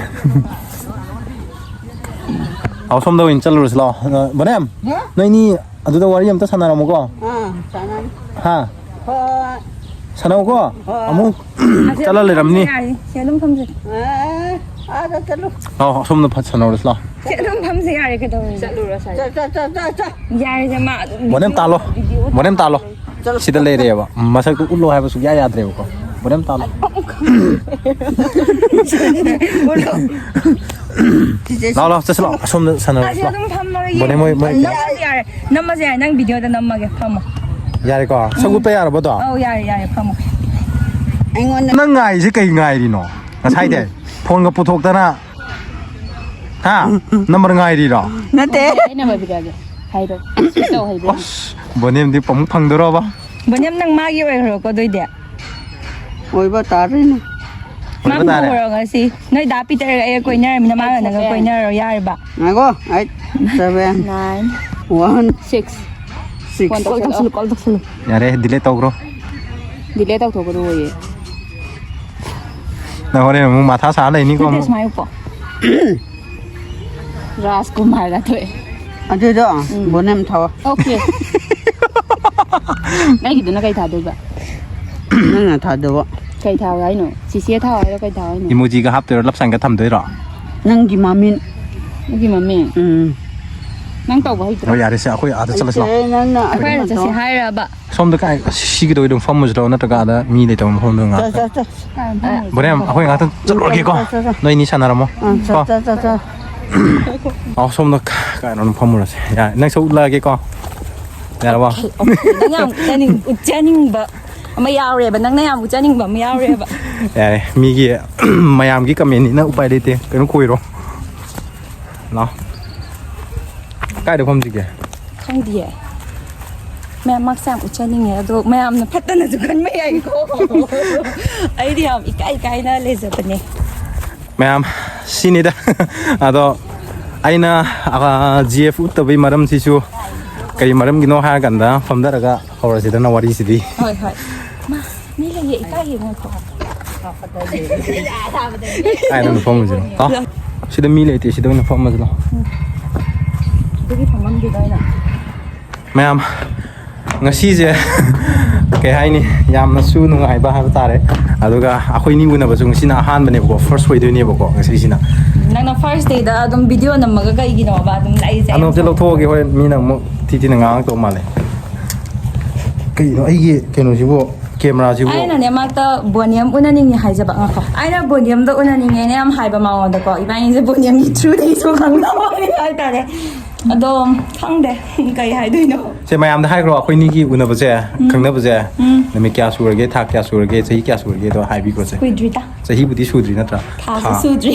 ꯑꯥꯎ, ꯁꯣꯝꯗ ꯑꯣꯏꯅ ꯆꯠꯂꯨꯔꯁꯤ ꯂꯥꯛꯑꯣ꯫ ꯕꯣꯅꯦꯝ, ꯍꯥ? ꯅꯣꯏꯅꯤ ꯑꯗꯨꯗ ꯋꯥꯔꯤ ꯑꯝꯇ ꯁꯥꯟꯅꯔꯝꯃꯨꯀꯣ꯫ ꯑꯥ, ꯁꯥꯟꯅꯔꯤ꯫ ꯍꯥ? ꯍꯣꯏ꯫ ꯁꯥꯟꯅꯧꯀꯣ꯫ ꯍꯣꯏ꯫ ꯑꯃꯨꯛ ꯆꯠꯂ ꯂꯩꯔꯝꯅꯤ꯫ ꯌꯥꯔꯦ, ꯁꯤ ꯑꯗꯨꯝ ꯊꯝꯁꯦ꯫ ꯑꯦ, ꯑꯥꯗ ꯆꯠꯂꯨ꯫ ꯂꯥꯛꯑꯣ, ꯑꯁꯣꯝꯗ ꯐꯠ ꯁꯥꯟꯅꯧꯔꯁꯤ ꯂꯥꯛꯑꯣ꯫ ꯁꯤ ꯑꯗꯨꯝ ꯊꯝꯁꯦ, ꯌꯥꯔꯦ, ꯀꯩꯗꯧꯔꯒꯦ? ꯆꯠꯂꯨꯔꯁꯦ꯫ ꯆꯠ, ꯆꯠ, ꯆꯠ, ꯆꯠ, ꯆꯠ꯫ ꯌꯥꯔꯦꯁꯦ, ꯃꯥ ꯑꯗꯨꯝ ꯕꯣꯅꯦꯝ ꯇꯥꯜꯂꯣ꯫ ꯚꯤꯗꯤꯑꯣ ꯕꯣꯅꯦꯝ ꯇꯥꯜꯂꯣ꯫ ꯆꯠꯂꯣ꯫ ꯁꯤꯗ ꯂꯩꯔꯦꯕ꯫ ꯃꯁꯛꯇꯨ ꯎꯠꯂꯣ ꯍꯥꯏꯕ ꯁꯨꯛꯌꯥ ꯌꯥꯗ꯭ꯔꯦꯕꯀꯣ꯫ ꯕꯣꯅꯦꯝ ꯇꯥꯜꯂꯣ꯫ ꯎꯠꯂꯣ꯫ ꯂꯥꯛꯑꯣ, ꯂꯥꯛꯑꯣ, ꯆꯠꯁꯤ ꯂꯥꯛꯑꯣ꯫ ꯑꯁꯣꯝꯗ ꯁꯥꯟꯅꯔꯁꯤ ꯑꯁꯤ ꯂꯥꯛꯑꯣ꯫ ꯑꯗꯨꯝ ꯐꯝꯃꯒ ꯕꯣꯅꯦꯝ ꯍꯣꯏ, ꯃꯣꯏ ꯌꯦꯡꯉꯣ꯫ ꯅꯝꯃꯁꯨ ꯌꯥꯔꯦ꯫ ꯅꯝꯃꯁꯨ ꯌꯥꯔꯦ꯫ ꯅꯪ ꯚꯤꯗꯤꯑꯣꯗ ꯅꯝꯃꯒꯦ꯫ ꯐꯝꯃꯣ꯫ ꯌꯥꯔꯦꯀꯣ? ꯁꯛ ꯎꯠꯄ ꯌꯥꯔꯕꯗꯣ? ꯑꯧ, ꯌꯥꯔꯦ, ꯌꯥꯔꯦ꯫ ꯐꯝꯃꯣ꯫ ꯑꯩꯉꯣꯟꯗ ꯅꯪ ꯉꯥꯏꯔꯤꯁꯦ ꯀꯩ ꯉꯥꯏꯔꯤꯅꯣ? ꯉꯁꯥꯏꯗꯩ ꯐꯣꯟꯒ ꯄꯨꯊꯣꯛꯇꯅ꯫ ꯍꯥ? ꯅꯝꯕꯔ ꯉꯥꯏꯔꯤꯔꯣ? ꯅꯠꯇꯦ꯫ ꯑꯩ ꯅꯝꯕꯔ ꯄꯤꯔꯛꯑꯒꯦ꯫ ꯍꯥꯏꯔꯣ꯫ ꯁꯤ ꯇꯧ ꯍꯩꯕ꯭ꯔꯥ? ꯑꯁ, ꯕꯣꯅꯦꯝꯗꯤ ꯑꯃꯨꯛ ꯐꯪꯗꯣꯔꯕ? ꯕꯣꯅꯦꯝ, ꯅꯪ ꯃꯥꯒꯤ ꯑꯣꯏꯈ꯭ꯔꯣꯀꯣ ꯑꯗꯨꯏꯗꯤ꯫ ꯑꯣꯏꯕ ꯇꯥꯔꯦꯅꯦ꯫ ꯃꯥ ꯑꯣꯏꯕ ꯇꯥꯔꯦ꯫ ꯄꯨꯍꯧꯔꯣ ꯉꯁꯤ꯫ ꯅꯣꯏ ꯗꯥ ꯄꯤꯇꯔꯒ ꯑꯩꯒ ꯀꯣꯏꯅꯔꯃꯤꯅ ꯃꯥꯒ ꯅꯪꯒ ꯀꯣꯏꯅꯔꯣ ꯌꯥꯔꯤꯕ? ꯉꯥꯏꯈꯣ, eight, seven, nine, one, six, six꯫ Phone ꯇꯧꯁꯜꯂꯣ꯫ ꯀꯣꯜ ꯇꯧꯁꯜꯂꯣ, ꯀꯣꯜ ꯇꯧꯁꯜꯂꯣ꯫ ꯌꯥꯔꯦ, delete ꯇꯧꯈ꯭ꯔꯣ꯫ Delete ꯇꯧꯊꯣꯛꯀꯅꯨꯌꯦ꯫ ꯅꯪ ꯍꯣꯔꯦꯟ ꯑꯃꯨꯛ ꯃꯊꯥ ꯁꯥ ꯂꯩꯅꯤꯀꯣ ꯅꯠꯇꯦ, ꯑꯃꯨꯛ꯫ ꯁꯨꯃꯥꯏꯅ ꯎꯞꯄꯣ꯫ ꯔꯥꯖꯀꯨꯃꯥꯔꯒ ꯊꯣꯛꯑꯦ꯫ ꯑꯗꯨꯗꯣ ꯎꯝ꯫ ꯕꯣꯅꯦꯝ ꯊꯥꯎ꯫ Okay꯫ ꯅꯪꯒꯤꯗꯨꯅ ꯀꯩ ꯊꯥꯗꯣꯏꯕ? ꯅꯪꯅ ꯊꯥꯗꯧꯕ꯫ ꯀꯩ ꯊꯥꯎ ꯍꯥꯏꯅꯣ? ꯆꯤꯆꯦ ꯊꯥꯎ ꯍꯥꯏꯔꯣ, ꯀꯩ ꯊꯥꯎ ꯍꯥꯏꯅꯣ? Emojiꯒ ꯍꯥꯞꯇꯣꯏꯔꯣ, love signꯒ ꯊꯝꯗꯣꯏꯔꯣ? ꯅꯪꯒꯤ ꯃꯃꯤꯡ꯫ ꯑꯩꯒꯤ ꯃꯃꯤꯡ? ꯎꯝ꯫ ꯅꯪ ꯇꯧꯕ ꯍꯩꯇ꯭ꯔꯣ? ꯍꯣꯏ, ꯌꯥꯔꯦꯁꯦ, ꯑꯩꯈꯣꯏ ꯑꯥꯗ ꯆꯠꯂꯁꯤ ꯂꯥꯛꯑꯣ꯫ ꯅꯪꯅ ꯑꯩꯈꯣꯏ ꯑꯥꯗ ꯆꯠꯁꯦ ꯍꯥꯏꯔꯕ? ꯁꯣꯝꯗ ꯀꯥꯏ ꯁꯤꯒꯤꯗꯣ ꯑꯗꯨꯝ ꯐꯝꯃꯨꯁꯤ ꯂꯥꯛꯑꯣ, ꯅꯠꯇ꯭ꯔꯒ ꯑꯥꯗ ꯃꯤ ꯂꯩꯇꯕ ꯃꯐꯝꯗꯣ ꯉꯥꯛꯇ꯫ ꯕꯣꯔꯦꯝ, ꯑꯩꯈꯣꯏ ꯉꯥꯛꯇꯪ ꯆꯠꯂꯨꯔꯒꯦꯀꯣ꯫ ꯅꯣꯏ ꯑꯅꯤ ꯁꯥꯟꯅꯔꯝꯃꯣ꯫ ꯀꯣ꯫ ꯑꯥꯎ, ꯁꯣꯝꯗ ꯀꯥꯏꯅꯣ ꯑꯗꯨꯝ ꯐꯝꯃꯨꯔꯁꯦ꯫ ꯌꯥꯔꯦ, ꯅꯪ ꯁꯔꯨꯛ ꯂꯥꯛꯑꯒꯦꯀꯣ꯫ ꯌꯥꯔꯕꯣ? ꯅꯪ ꯌꯥꯝ ꯎꯠꯆꯅꯤꯡ- ꯎꯠꯆꯅꯤꯡꯕ ꯑꯃ ꯌꯥꯎꯔꯦꯕ, ꯅꯪꯅ ꯌꯥꯝ ꯎꯠꯆꯅꯤꯡꯕ ꯑꯃ ꯌꯥꯎꯔꯦꯕ꯫ ꯌꯥꯔꯦ, ꯃꯤꯒꯤ ꯃꯌꯥꯝꯒꯤ ꯀꯃꯦꯟꯅꯤꯅ ꯎꯄꯥꯏ ꯂꯩꯇꯦ꯫ ꯀꯩꯅꯣ ꯀꯣꯏꯔꯣ꯫ ꯂꯥꯛꯑꯣ꯫ ꯀꯥꯏꯗ ꯐꯝꯁꯤꯒꯦ? ꯈꯪꯗꯤꯌꯦ꯫ ꯃꯌꯥꯝ ꯃꯥꯛꯁꯦ ꯌꯥꯝ ꯎꯠꯆꯅꯤꯡꯉꯦ, ꯑꯗꯣ ꯃꯌꯥꯝꯅ ꯐꯠꯇꯅꯁꯨ ꯈꯟꯕ ꯌꯥꯏꯀꯣ꯫ ꯑꯩꯗꯤ ꯌꯥꯝ ꯏꯀꯥꯏ ꯏꯀꯥꯏꯅ ꯂꯩꯖꯕꯅꯦ꯫ ꯃꯌꯥꯝ, ꯁꯤꯅꯤꯗ꯫ ꯑꯗꯣ ꯑꯩꯅ ꯖꯤ ꯑꯦꯐ ꯎꯠꯇꯕꯩ ꯃꯔꯝꯁꯤꯁꯨ ꯀꯔꯤ ꯃꯔꯝꯒꯤꯅꯣ ꯍꯥꯏꯔꯀꯥꯟꯗ ꯐꯝꯊꯔꯒ ꯍꯧꯔꯁꯤꯗꯅ ꯋꯥꯔꯤꯁꯤꯗꯤ꯫ ꯍꯣꯏ, ꯍꯣꯏ꯫ ꯃꯥ, ꯃꯤ ꯂꯩꯌꯦ, ꯏꯀꯥꯏꯌꯦ, ꯉꯥꯏꯈꯣ꯫ ꯀꯥꯏꯗ ꯑꯣꯏꯅ ꯐꯝꯃꯁꯤꯅꯣ? ꯂꯥꯛꯑꯣ꯫ ꯁꯤꯗ ꯃꯤ ꯂꯩꯇꯦ, ꯁꯤꯗ ꯑꯣꯏꯅ ꯐꯝꯃꯁꯤ ꯂꯥꯛꯑꯣ꯫ ꯑꯗꯨꯒꯤ ꯐꯝꯐꯝꯗꯨꯗ ꯑꯣꯏꯅ꯫ ꯃꯌꯥꯝ, ꯉꯁꯤꯁꯦ ꯀꯩ ꯍꯥꯏꯅꯤ, ꯌꯥꯝꯅꯁꯨ ꯅꯨꯡꯉꯥꯏꯕ ꯍꯥꯏꯕ ꯇꯥꯔꯦ꯫ ꯑꯗꯨꯒ ꯑꯩꯈꯣꯏꯅꯤ ꯎꯅꯕꯁꯨ ꯉꯁꯤꯅ ꯑꯍꯥꯟꯕꯅꯦꯕꯀꯣ, ꯐꯥꯔꯁ ꯑꯣꯏꯗꯣꯏꯅꯦꯕꯀꯣ ꯉꯁꯤꯁꯤꯅ꯫ ꯅꯪꯅ ꯐꯥꯔꯁ ꯗꯦꯗ ꯑꯗꯨꯝ ꯚꯤꯗꯤꯑꯣ ꯅꯝꯃꯒ ꯀꯩꯒꯤꯅꯣꯕ ꯑꯗꯨꯝ ꯂꯥꯛꯏꯁꯦ? ꯑꯅꯣꯞꯁꯦ ꯂꯧꯊꯣꯛꯑꯒꯦ, ꯍꯣꯔꯦꯟ ꯃꯤꯅ ꯑꯃꯨꯛ ꯊꯤ ꯊꯤꯅ ꯉꯥꯡꯉꯛꯇꯧ ꯃꯥꯜꯂꯦ꯫ ꯀꯩꯅꯣ ꯑꯩꯒꯤ ꯀꯩꯅꯣꯁꯤꯕꯨ, ꯀꯦꯃꯦꯔꯥꯁꯤꯕꯨ? ꯑꯩꯅꯅꯦ ꯃꯥꯛꯇ ꯕꯣꯅꯤꯌꯝ ꯎꯅꯅꯤꯡꯉꯦ ꯍꯥꯏꯖꯕ꯫ ꯉꯥꯏꯈꯣ, ꯑꯩꯅ ꯕꯣꯅꯤꯌꯝꯗ ꯎꯅꯅꯤꯡꯉꯦꯅ ꯌꯥꯝ ꯍꯥꯏꯕ ꯃꯉꯣꯟꯗꯀꯣ, ꯏꯕꯥꯅꯤꯁꯦ ꯕꯣꯅꯤꯌꯝꯒꯤ ꯊ꯭ꯔꯨꯗꯒꯤꯁꯨ ꯈꯪꯅꯕ ꯍꯥꯏꯇꯥꯔꯦ꯫ ꯑꯗꯣ ꯈꯪꯗꯦ ꯀꯩ ꯍꯥꯏꯗꯣꯏꯅꯣ꯫ ꯁꯦ, ꯃꯌꯥꯝꯗ ꯍꯥꯏꯈ꯭ꯔꯣ, ꯑꯩꯈꯣꯏꯅꯤꯒꯤ ꯎꯅꯕꯁꯦ, ꯈꯪꯅꯕꯁꯦ ꯅꯨꯃꯤꯠ ꯀꯌꯥ ꯁꯨꯔꯒꯦ, ꯊꯥ ꯀꯌꯥ ꯁꯨꯔꯒꯦ, ꯆꯍꯤ ꯀꯌꯥ ꯁꯨꯔꯒꯦꯗꯣ ꯍꯥꯏꯕꯤꯈ꯭ꯔꯣꯁꯦ꯫ ꯀꯨꯏꯗ꯭ꯔꯤꯗ꯫ ꯆꯍꯤꯕꯨꯗꯤ ꯁꯨꯗ꯭ꯔꯤ ꯅꯠꯇ꯭ꯔꯥ? ꯊꯥꯁꯨ ꯁꯨꯗ꯭ꯔꯤ꯫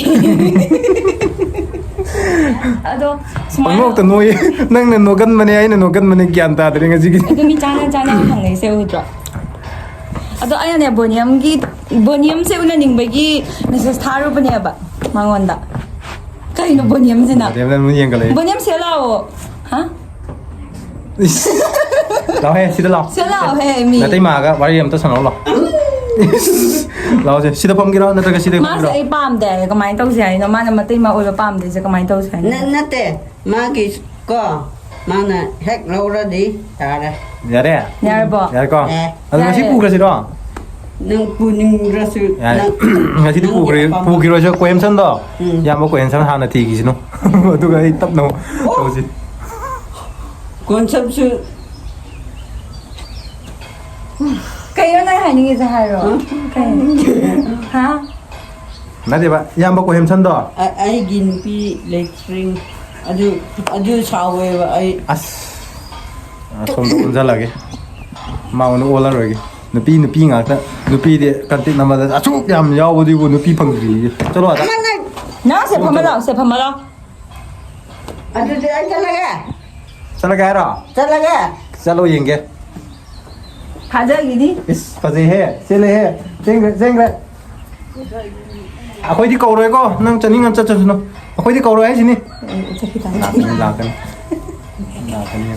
ꯑꯗꯣ ꯁꯨꯃꯥꯏꯅ ꯄꯪꯅꯣꯛꯇ ꯅꯣꯛꯏ꯫ ꯅꯪꯅ ꯅꯣꯛꯀꯟꯕꯅꯦ, ꯑꯩꯅ ꯅꯣꯛꯀꯟꯕꯅꯦ, ꯒ꯭ꯌꯥꯟ ꯇꯥꯗ꯭ꯔꯦ ꯉꯁꯤꯒꯤ꯫ ꯑꯗꯨ ꯃꯤ ꯆꯥꯅ ꯆꯥꯅ ꯍꯪꯅꯩꯁꯦ ꯎꯗ꯭ꯔꯣ? ꯑꯗꯣ ꯑꯩꯅꯅꯦ ꯕꯣꯅꯤꯌꯝꯒꯤ, ꯕꯣꯅꯤꯌꯝꯁꯦ ꯎꯅꯅꯤꯡꯕꯒꯤ ꯃꯦꯁꯦꯁ ꯊꯥꯔꯨꯕꯅꯦꯕ ꯃꯉꯣꯟꯗ꯫ ꯀꯩꯅꯣ ꯕꯣꯅꯤꯌꯝꯁꯤꯅ? ꯕꯣꯅꯤꯌꯝꯅ ꯑꯗꯨꯝ ꯌꯦꯡꯈꯠꯂꯛꯏ꯫ ꯕꯣꯅꯤꯌꯝ ꯁꯤꯗ ꯂꯥꯛꯑꯣ꯫ ꯍꯥ? ꯏꯁ꯫ ꯂꯥꯛꯑꯣꯍꯦ, ꯁꯤꯗ ꯂꯥꯛꯑꯣ꯫ ꯁꯤꯗ ꯂꯥꯛꯑꯣꯍꯦ, ꯃꯤ꯫ ꯅꯇꯩꯃꯥꯒ ꯋꯥꯔꯤ ꯑꯝꯇ ꯁꯥꯟꯅꯧ ꯂꯥꯛꯑꯣ꯫ ꯂꯥꯛꯑꯣꯁꯦ, ꯁꯤꯗ ꯐꯝꯒꯦꯔꯣ, ꯅꯠꯇ꯭ꯔꯒ ꯁꯤꯗ ꯃꯥꯁꯦ ꯐꯝꯒꯦꯔꯣ? ꯑꯩ ꯄꯥꯝꯗꯦ ꯍꯥꯏꯌꯦ, ꯀꯃꯥꯏꯅ ꯇꯧꯁꯦ ꯍꯥꯏꯅꯣ? ꯃꯥꯅ ꯃꯇꯩꯃ ꯑꯣꯏꯕ ꯄꯥꯝꯗꯦꯁꯦ ꯀꯃꯥꯏꯅ ꯇꯧꯁꯦ ꯍꯥꯏꯅꯣ? ꯅ- ꯅꯠꯇꯦ, ꯃꯥꯒꯤ ꯀꯣ, ꯃꯥꯅ ꯍꯦꯛ ꯂꯧꯔꯗꯤ ꯌꯥꯔꯦ꯫ ꯌꯥꯔꯦ? ꯌꯥꯔꯕꯣ? ꯌꯥꯔꯦꯀꯣ? ꯑꯦ꯫ ꯑꯗꯣ ꯉꯁꯤ ꯌꯥꯔꯦ꯫ ꯄꯨꯈ꯭ꯔꯁꯤꯔꯣ? ꯅꯪ ꯄꯨꯅꯤꯡꯗ꯭ꯔꯁꯨ ꯌꯥꯔꯦ꯫ ꯅꯪ- ꯉꯁꯤꯗꯤ ꯅꯪꯒꯤ ꯄꯨꯈ꯭ꯔꯦ, ꯑꯄꯥꯝꯕ꯫ ꯄꯨꯈꯤꯔꯣꯏꯁꯦ, ꯀꯣꯏ ꯑꯦꯝꯁꯟꯗꯣ꯫ ꯎꯝ꯫ ꯏꯌꯥꯝꯕ ꯀꯣꯏ ꯑꯦꯝꯁꯟ ꯍꯥꯟꯅ ꯊꯤꯈꯤꯁꯤꯅꯨ꯫ ꯑꯗꯨꯒ ꯑꯩ ꯇꯞꯅ ꯑꯃꯨꯛ ꯇꯧꯁꯤ꯫ ꯀꯣꯟꯁꯦꯞꯁꯨ ꯀꯩꯅꯣ ꯅꯪ ꯍꯥꯏꯅꯤꯡꯉꯤꯁꯦ ꯍꯥꯏꯔꯣ꯫ ꯀꯩ? ꯍꯥ? ꯅꯠꯇꯦꯕ, ꯏꯌꯥꯝꯕ ꯀꯣꯍꯦꯝꯁꯟꯗꯣ꯫ ꯑ- ꯑꯩꯒꯤ ꯅꯨꯄꯤ ꯂꯩꯇ꯭ꯔꯤꯡ ꯑꯗꯨ ꯑꯗꯨ ꯁꯥꯎꯋꯦꯕ ꯑꯩ꯫ ꯑꯁ, ꯑ, ꯁꯣꯝꯗ ꯑꯣꯟꯁꯤꯜꯂꯒꯦ꯫ ꯃꯉꯣꯟꯗ ꯑꯣꯜꯂꯔꯣꯏꯒꯦ꯫ ꯅꯨꯄꯤ ꯅꯨꯄꯤ ꯉꯥꯛꯇ꯫ ꯅꯨꯄꯤꯗꯤ ꯀꯟꯇꯦꯛ ꯅꯝꯕꯔꯗ ꯑꯁꯨꯛ ꯌꯥꯝ ꯌꯥꯎꯕꯗꯨꯕꯨ ꯅꯨꯄꯤ ꯐꯪꯗ꯭ꯔꯤꯌꯦ꯫ ꯆꯠꯂꯣ ꯑꯗ꯫ ꯅꯪ ꯁꯦ ꯐꯝꯃ ꯂꯥꯛꯑꯣ, ꯁꯦ ꯐꯝꯃ ꯂꯥꯛꯑꯣ꯫ ꯑꯗꯨꯗꯤ ꯑꯩ ꯆꯠꯂꯒꯦ꯫ ꯆꯠꯂꯒꯦ ꯍꯥꯏꯔꯣ? ꯆꯠꯂꯒꯦ꯫ ꯆꯠꯂꯣ ꯌꯦꯡꯒꯦ꯫ ꯊꯥꯖꯈꯤꯅꯤ꯫ ꯏꯁ, ꯐꯖꯩꯍꯦ, ꯆꯦꯜꯂꯦꯍꯦ, ꯆꯦꯟꯈ꯭ꯔꯦ, ꯆꯦꯟꯈ꯭ꯔꯦ꯫ ꯑꯩꯈꯣꯏꯗꯤ ꯀꯧꯔꯣꯏꯀꯣ, ꯅꯪ ꯆꯠꯅꯤꯡꯉ ꯆꯠꯆꯁꯅꯨ꯫ ꯑꯩꯈꯣꯏꯗꯤ ꯀꯧꯔꯣꯏ ꯍꯥꯏꯁꯤꯅꯤ꯫ ꯑꯦ, ꯆꯠꯈꯤ ꯇꯥꯔꯦ꯫ ꯂꯥꯛꯀꯅꯤ, ꯂꯥꯛꯀꯅꯤ꯫ ꯂꯥꯛꯀꯅꯤ꯫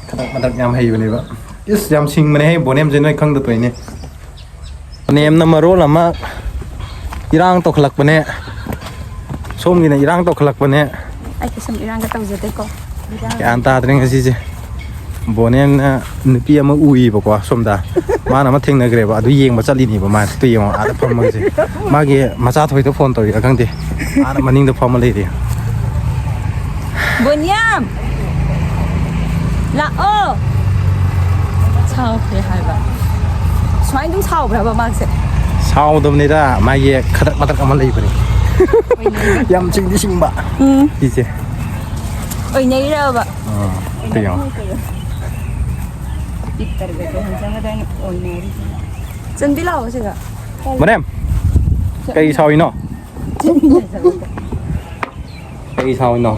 ꯈꯗꯛ ꯃꯗꯛ ꯌꯥꯝ ꯍꯩꯕꯅꯦꯕ꯫ ꯏꯁ, ꯌꯥꯝ ꯁꯤꯡꯕꯅꯦꯍꯦ, ꯕꯣꯅꯦꯝꯁꯦ ꯅꯣꯏ ꯈꯪꯗ ꯇꯧꯏꯅꯦ꯫ ꯕꯣꯅꯦꯝꯅ ꯃꯔꯣꯜ ꯑꯃ ꯏꯔꯥꯡ ꯇꯧꯈꯠꯂꯛꯄꯅꯦ꯫ ꯁꯣꯝꯒꯤꯅ ꯏꯔꯥꯡ ꯇꯧꯈꯠꯂꯛꯄꯅꯦ꯫ ꯑꯩ ꯀꯩꯁꯨꯝ ꯏꯔꯥꯡꯒ ꯇꯧꯖꯗꯦꯀꯣ꯫ ꯒ꯭ꯌꯥꯟ ꯇꯥꯗ꯭ꯔꯦ ꯉꯁꯤꯁꯦ꯫ ꯕꯣꯅꯦꯝꯅ ꯅꯨꯄꯤ ꯑꯃ ꯎꯏꯌꯦꯕꯀꯣ ꯁꯣꯝꯗ꯫ ꯃꯥꯅ ꯑꯃ ꯊꯦꯡꯅꯈ꯭ꯔꯦꯕ, ꯑꯗꯨ ꯌꯦꯡꯕ ꯆꯠꯂꯤꯅꯦꯕ ꯃꯥ꯫ ꯑꯗꯨ ꯌꯦꯡꯉꯣ, ꯑꯥꯗ ꯐꯝꯃꯒꯁꯦ꯫ ꯃꯥꯒꯤ ꯃꯆꯥ ꯊꯣꯏꯗ ꯐꯣꯟ ꯇꯧꯔꯤꯔꯥ ꯈꯪꯗꯦ꯫ ꯑꯥꯗ ꯃꯅꯤꯡꯗ ꯐꯝꯃ ꯂꯩꯔꯦ꯫ ꯕꯣꯅꯤꯌꯥꯝ! ꯂꯥꯛꯑꯣ! ꯁꯥꯎꯈ꯭ꯔꯦ ꯍꯥꯏꯕ꯫ ꯁꯨꯃꯥꯏꯅ ꯑꯗꯨꯝ ꯁꯥꯎꯕ꯭ꯔꯕ ꯃꯥꯁꯦ? ꯁꯥꯎꯗꯕꯅꯤꯗ, ꯃꯥꯒꯤ ꯈꯗ꯭ꯔꯛ ꯃꯗ꯭ꯔꯛ ꯑꯃ ꯂꯩꯕꯅꯤ꯫ ꯌꯥꯝ ꯆꯤꯡꯗꯤ ꯆꯤꯡꯕ꯫ ꯎꯝ꯫ ꯁꯤꯁꯦ꯫ ꯑꯣꯏꯅꯩꯔꯕ? ꯑꯥ, ꯀꯩꯅꯣ? ꯆꯟꯕꯤ ꯂꯥꯛꯑꯣ ꯁꯤꯗ꯫ ꯃꯔꯦꯝ, ꯀꯩ ꯁꯥꯎꯔꯤꯅꯣ? ꯀꯩ ꯁꯥꯎꯔꯤꯅꯣ?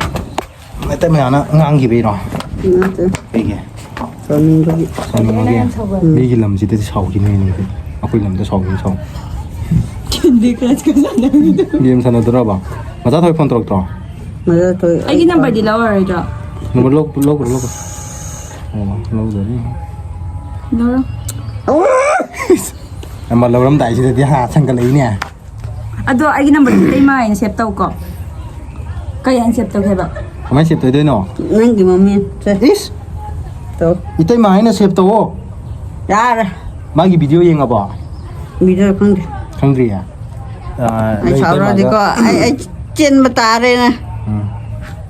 ꯃꯩꯇꯩ ꯃꯌꯥꯝꯅ ꯉꯥꯡꯈꯤꯕꯩꯔꯣ? ꯅꯠꯇꯦ꯫ ꯀꯩꯒꯤ? ꯁꯥꯎꯅꯤꯡꯕꯒꯤ꯫ ꯁꯥꯎꯅꯤꯡꯕꯒꯤ? ꯃꯤꯒꯤ ꯂꯝꯁꯤꯗꯗꯤ ꯁꯥꯎꯈꯤꯅꯤ ꯍꯥꯏꯅꯤ꯫ ꯑꯩꯈꯣꯏ ꯂꯝꯗ ꯁꯥꯎꯈꯤꯅꯤ ꯁꯥꯎ꯫ ꯀꯦꯟꯗꯤ ꯀ꯭ꯔꯁꯀ ꯁꯥꯟꯅꯕꯤꯗꯣ꯫ ꯒꯦꯝ ꯁꯥꯟꯅꯗꯣꯏꯔꯕ? ꯃꯆꯥ ꯊꯣꯏ ꯐꯣꯟ ꯇꯧꯔꯛꯇ꯭ꯔꯣ? ꯃꯆꯥ ꯊꯣꯏ꯫ ꯑꯩꯒꯤ ꯅꯝꯕꯔꯗꯤ ꯂꯧꯔꯔꯣꯏꯗ꯭ꯔꯣ? ꯅꯝꯕꯔ ꯂꯧ-, ꯂꯧꯈ꯭ꯔꯣ, ꯂꯧꯈ꯭ꯔꯣ꯫ ꯑꯣ, ꯂꯧꯗꯣꯏꯅꯤ꯫ ꯂꯧꯔꯣ꯫ ꯅꯝꯕꯔ ꯂꯧꯔꯝꯗꯥꯏꯁꯤꯗꯗꯤ ꯍꯥ ꯁꯪꯒꯠꯂꯛꯏꯅꯦ꯫ ꯑꯗꯣ ꯑꯩꯒꯤ ꯅꯝꯕꯔꯗꯤ ꯏꯇꯩꯃ ꯍꯥꯏꯅ ꯁꯦꯞ ꯇꯧꯀꯣ꯫ ꯀꯩ ꯍꯥꯏꯅ ꯁꯦꯞ ꯇꯧꯒꯦꯕ? ꯀꯃꯥꯏꯅ ꯁꯦꯞ ꯇꯧꯗꯣꯏꯅꯣ? ꯅꯪꯒꯤ ꯃꯃꯤꯡ ꯁꯦ꯫ ꯏꯁ! ꯇꯧ꯫ ꯏꯇꯩꯃ ꯍꯥꯏꯅ ꯁꯦꯞ ꯇꯧꯑꯣ꯫ ꯌꯥꯔꯦ꯫ ꯃꯥꯒꯤ ꯚꯤꯗꯤꯑꯣ ꯌꯦꯡꯉꯕꯣ? ꯃꯤꯗꯨ ꯈꯪꯗꯦ꯫ ꯈꯪꯗ꯭ꯔꯤꯌꯦ? ꯑꯥ, ꯑꯩ ꯅꯣꯏ ꯁꯥꯎꯔꯛꯑꯗꯤꯀꯣ ꯏꯇꯩꯃꯗ- ꯑꯩ ꯑꯩ ꯆꯦꯟꯕ ꯇꯥꯔꯦꯅꯦ꯫ ꯎꯝ꯫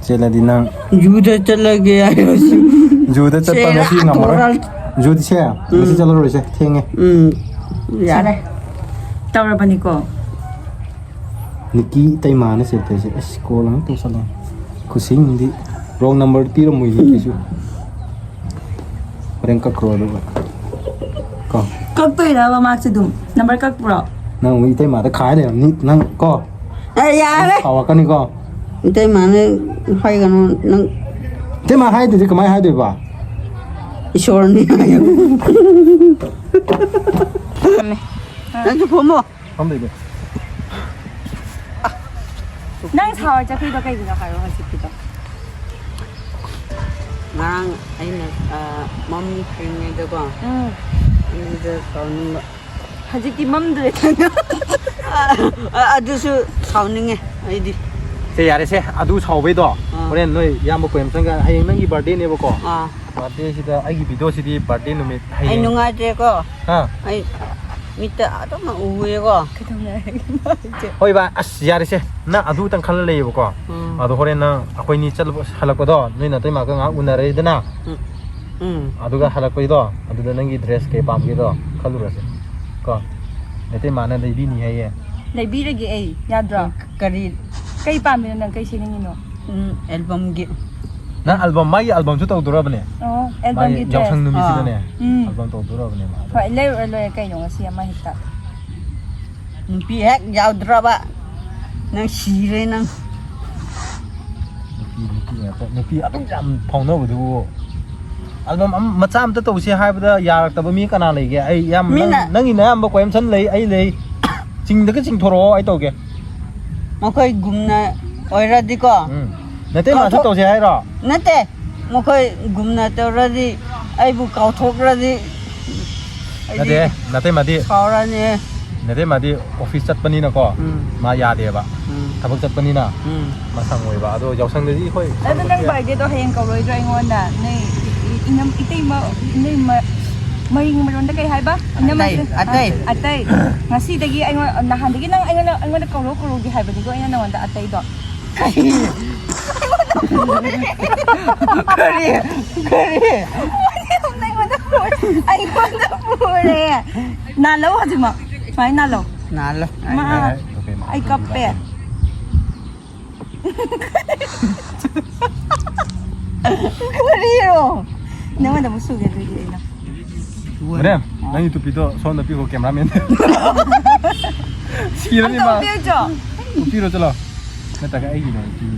ꯆꯦꯜꯂꯗꯤ ꯅꯪ ꯖꯨꯗ ꯆꯠꯂꯒꯦ ꯍꯥꯏꯔꯁꯨ꯫ ꯖꯨꯗ ꯆꯠꯄ ꯁꯦꯔꯥꯟ ꯉꯁꯤ ꯉꯝꯃꯔꯣꯏ꯫ ꯇꯨꯔꯥꯟ꯫ ꯖꯨꯗꯤ ꯁꯦ, ꯉꯁꯤ ꯎꯝ꯫ ꯆꯠꯂꯔꯣꯏꯁꯦ, ꯊꯦꯡꯉꯦ꯫ ꯎꯝ꯫ ꯌꯥꯔꯦ꯫ ꯇꯧꯔꯕꯅꯤꯀꯣ꯫ ꯅꯤꯀꯤ ꯏꯇꯩꯃꯥꯅ ꯁꯦꯞ ꯇꯧꯔꯤꯁꯦ꯫ ꯑꯁ, ꯀꯣꯜ ꯑꯃꯨꯛ ꯇꯧꯁꯜꯂꯦ꯫ ꯈꯨꯁꯤꯡꯗꯤ wrong number ꯄꯤꯔꯝꯃꯣꯏꯅꯦ ꯀꯩꯁꯨ꯫ ꯍꯣꯔꯦꯟ ꯀꯛꯈ꯭ꯔꯣ ꯑꯗꯨꯒ꯫ ꯀꯣ꯫ ꯀꯛꯇꯣꯏꯔꯕ ꯃꯥꯁꯦ ꯑꯗꯨꯝ? ꯅꯝꯕꯔ ꯀꯛꯄ꯭ꯔꯣ? ꯅꯪ ꯑꯃꯨꯛ ꯏꯇꯩꯃꯥꯗ ꯈꯥꯏ ꯂꯩꯔꯝꯅꯤ ꯅꯪ ꯀꯣ꯫ ꯑꯦ, ꯌꯥꯔꯦ꯫ ꯁꯥꯎꯔꯛꯀꯅꯤꯀꯣ꯫ ꯏꯇꯩꯃꯥꯅ ꯍꯥꯏꯒꯅꯨ ꯅꯪ꯫ ꯏꯇꯩꯃꯥ ꯍꯥꯏꯗ꯭ꯔꯗꯤ ꯀꯃꯥꯏ ꯍꯥꯏꯗꯣꯏꯕ? ꯏꯁꯣꯔꯅꯤ ꯍꯥꯏꯌꯨ꯫ ꯅꯪꯁꯨ ꯐꯝꯃꯣ꯫ ꯐꯝꯗꯣꯏꯅꯦ꯫ ꯅꯪ ꯁꯥꯎꯔ ꯆꯠꯈ꯭ꯔꯤꯗꯣ ꯀꯩꯒꯤꯅꯣ ꯍꯥꯏꯔꯣ ꯍꯧꯖꯤꯛꯀꯤꯗꯣ꯫ ꯉꯔꯥꯡ ꯑꯩꯅ, ꯑ, ꯃꯝꯈ꯭ꯔꯤꯉꯩꯗꯀꯣ, ꯎꯝ꯫ ꯑꯩꯉꯣꯟꯗ ꯁꯥꯎꯅꯤꯡꯕ꯫ ꯍꯧꯖꯤꯛꯇꯤ ꯃꯝꯗ꯭ꯔꯦꯗꯅ꯫ ꯑ, ꯑ, ꯑꯗꯨꯁꯨ ꯁꯥꯎꯅꯤꯡꯉꯦ ꯑꯩꯗꯤ꯫ ꯁꯦ, ꯌꯥꯔꯦꯁꯦ, ꯑꯗꯨ ꯁꯥꯎꯕꯩꯗꯣ꯫ ꯑꯥ꯫ ꯍꯣꯔꯦꯟ ꯅꯣꯏ ꯏꯌꯥꯝꯕ ꯀꯣꯏꯔꯦꯝꯁꯟꯒ ꯍꯌꯦꯡ ꯅꯪꯒꯤ birthdayꯅꯦꯕꯀꯣ꯫ ꯑꯥ꯫ Birthdayꯁꯤꯗ ꯑꯩꯒꯤ videoꯁꯤꯗꯤ birthday ꯅꯨꯃꯤꯠ ꯑꯩ ꯍꯌꯦꯡ꯫ ꯅꯨꯡꯉꯥꯏꯇ꯭ꯔꯦꯀꯣ꯫ ꯍꯥ? ꯑꯩ ꯃꯤꯠꯇ ꯑꯗꯨꯝ ꯎꯏꯌꯦꯀꯣ꯫ ꯀꯩꯗꯧꯅꯔꯒꯦ ꯃꯥ ꯍꯥꯏꯁꯦ? ꯍꯣꯏ ꯕꯥ, ꯑꯁ, ꯌꯥꯔꯦꯁꯦ꯫ ꯅꯪ ꯑꯗꯨꯇꯪ ꯈꯜꯂ ꯂꯩꯌꯦꯕꯀꯣ꯫ ꯎꯝ꯫ ꯑꯗꯣ ꯍꯣꯔꯦꯟ ꯅꯪ ꯑꯩꯈꯣꯏꯅꯤ ꯆꯠꯂꯨꯕ, ꯍꯜꯂꯛꯄꯗꯣ ꯅꯣꯏ ꯅꯇꯩꯃꯒ ꯉꯥꯏꯍꯥꯛ ꯎꯅꯔꯦꯗꯅ꯫ ꯎꯝ꯫ ꯎꯝ꯫ ꯑꯗꯨꯒ ꯍꯜꯂꯛꯄꯩꯗꯣ, ꯑꯗꯨꯗ ꯅꯪꯒꯤ dress ꯀꯩ ꯄꯥꯝꯒꯦꯗꯣ ꯈꯜꯂꯨꯔꯁꯦ꯫ ꯀꯣ? ꯅꯇꯩꯃꯥꯅ ꯂꯩꯕꯤꯅꯤ ꯍꯥꯏꯌꯦ꯫ ꯂꯩꯕꯤꯔꯒꯦ ꯑꯩ, ꯌꯥꯗ꯭ꯔꯣ? ꯀꯔꯤ? ꯀꯩ ꯄꯥꯝꯃꯤꯅꯣ ꯅꯪ? ꯀꯩ ꯁꯦꯠꯅꯤꯡꯉꯤꯅꯣ? ꯎꯝ, albumꯒꯤ꯫ ꯅꯪ album, ꯃꯥꯒꯤ albumꯁꯨ ꯇꯧꯗꯣꯔꯕꯅꯦ꯫ ꯑꯣ, ꯃꯥꯒꯤ albumꯒꯤ dress꯫ ꯌꯥꯎꯁꯪ ꯅꯨꯃꯤꯠꯁꯤꯗꯅꯦ, ꯑꯥ꯫ ꯎꯝ꯫ Album ꯇꯧꯗꯣꯔꯕꯅꯦ ꯃꯥ꯫ ꯍꯣꯏ, ꯂꯩꯔꯨꯔ ꯂꯣꯏꯔꯦ ꯀꯩꯅꯣ ꯉꯁꯤ ꯑꯃ ꯍꯦꯛꯇ꯫ ꯅꯨꯄꯤ ꯍꯦꯛ ꯌꯥꯎꯗ꯭ꯔꯕ ꯅꯪ ꯁꯤꯔꯦ ꯅꯪ꯫ ꯅꯨꯄꯤ, ꯅꯨꯄꯤ ꯉꯥꯛꯇ, ꯅꯨꯄꯤ ꯑꯗꯨꯛ ꯌꯥꯝ ꯐꯥꯎꯅꯕꯗꯨꯕꯨ꯫ Album ꯑꯃ, ꯃꯆꯥ ꯑꯝꯇ ꯇꯧꯁꯦ ꯍꯥꯏꯕꯗ ꯌꯥꯔꯛꯇꯕ ꯃꯤ ꯀꯅꯥ ꯂꯩꯒꯦ? ꯑꯩ ꯌꯥꯝ, ꯅꯪ, ꯃꯤꯅ ꯅꯪꯒꯤ ꯅꯌꯥꯝꯕ ꯀꯣꯏꯔꯦꯝꯁꯟ ꯂꯩ, ꯑꯩ ꯂꯩ꯫ ꯆꯤꯡꯗꯒ ꯆꯤꯡꯊꯣꯔꯛꯑꯣ, ꯑꯩ ꯇꯧꯒꯦ꯫ ꯃꯈꯣꯏꯒꯨꯝꯅ ꯑꯣꯏꯔꯗꯤꯀꯣ꯫ ꯎꯝ꯫ ꯅꯇꯩꯃꯥꯁꯨ ꯀꯥꯎꯊꯣꯛ-, ꯇꯧꯁꯦ ꯍꯥꯏꯔꯣ? ꯅꯠꯇꯦ, ꯃꯈꯣꯏꯒꯨꯝꯅ ꯇꯧꯔꯗꯤ ꯑꯩꯕꯨ ꯀꯥꯎꯊꯣꯛꯈ꯭ꯔꯗꯤ ꯑꯩꯗꯤ ꯅꯠꯇꯦ, ꯅꯇꯩꯃꯗꯤ, ꯁꯥꯎꯔꯅꯤ꯫ ꯅꯇꯩꯃꯗꯤ office ꯆꯠꯄꯅꯤꯅꯀꯣ, ꯎꯝ꯫ ꯃꯥ ꯌꯥꯗꯦꯕ꯫ ꯎꯝ꯫ ꯊꯕꯛ ꯆꯠꯄꯅꯤꯅ ꯎꯝ꯫ ꯃꯥ ꯁꯪꯉꯣꯏꯕ꯫ ꯑꯗꯣ ꯌꯥꯎꯁꯪꯗꯗꯤ ꯍꯣꯏ ꯑꯗꯣ ꯁꯪꯕꯁꯨ ꯅꯪ ꯌꯥꯏ꯫ Birthdayꯗꯣ ꯍꯌꯦꯡ ꯀꯧꯔꯣꯏꯗ꯭ꯔꯣ ꯑꯩꯉꯣꯟꯗ? ꯅꯣꯏ ꯏ-, ꯏ-, ꯏꯅꯝ-, ꯏꯇꯩꯃ, ꯅꯣꯏ ꯃ-, ꯃꯔꯤꯡ ꯃꯔꯣꯟꯗ ꯀꯩ ꯍꯥꯏꯕ? ꯏꯅꯝꯃ ꯑꯇꯩ, ꯑꯇꯩ꯫ ꯑꯇꯩ꯫ ꯉꯁꯤꯗꯒꯤ ꯑꯩꯉꯣꯟ-, ꯅꯍꯥꯟꯗꯒꯤ ꯅꯪ ꯑꯩꯉꯣꯟꯗ, ꯑꯩꯉꯣꯟꯗ ꯀꯧꯔꯣ ꯀꯧꯔꯣꯒꯦ ꯍꯥꯏꯕꯅꯤꯀꯣ ꯑꯩꯅ ꯅꯉꯣꯟꯗ ꯑꯇꯩꯗꯣ꯫ ꯀꯩ? ꯀꯔꯤ? ꯀꯔꯤ? ꯑꯩꯉꯣꯟꯗ ꯄꯨꯔꯦ꯫ ꯑꯩꯉꯣꯟꯗ ꯄꯨꯔꯦ꯫ ꯅꯥꯜꯂꯣ ꯍꯧꯖꯤꯛꯃꯛ꯫ ꯁꯨꯃꯥꯏꯅ ꯅꯥꯜꯂꯣ꯫ ꯅꯥꯜꯂꯣ꯫ ꯃꯥ, ꯑꯩ ꯀꯞꯄꯦ꯫ ꯀꯔꯤꯔꯣ? ꯅꯉꯣꯟꯗ ꯑꯃꯨꯛ ꯁꯨꯒꯦ ꯑꯗꯨꯗꯤ ꯑꯩꯅ꯫ ꯃꯔꯦꯝ, ꯅꯪꯒꯤ ꯇꯨꯄꯤꯗꯣ ꯁꯣꯝꯗ ꯄꯤꯈꯣ, cameraman꯫ ꯁꯤꯔꯅꯤ ꯑꯝꯇ ꯃꯥ꯫ ꯎꯞꯄꯤꯌꯨꯆꯣ꯫ ꯎꯞꯄꯤꯔꯣ ꯆꯠꯂꯣ꯫ ꯅꯠꯇ꯭ꯔꯒ ꯑꯩꯒꯤꯗꯣ ꯄꯤꯌꯨ꯫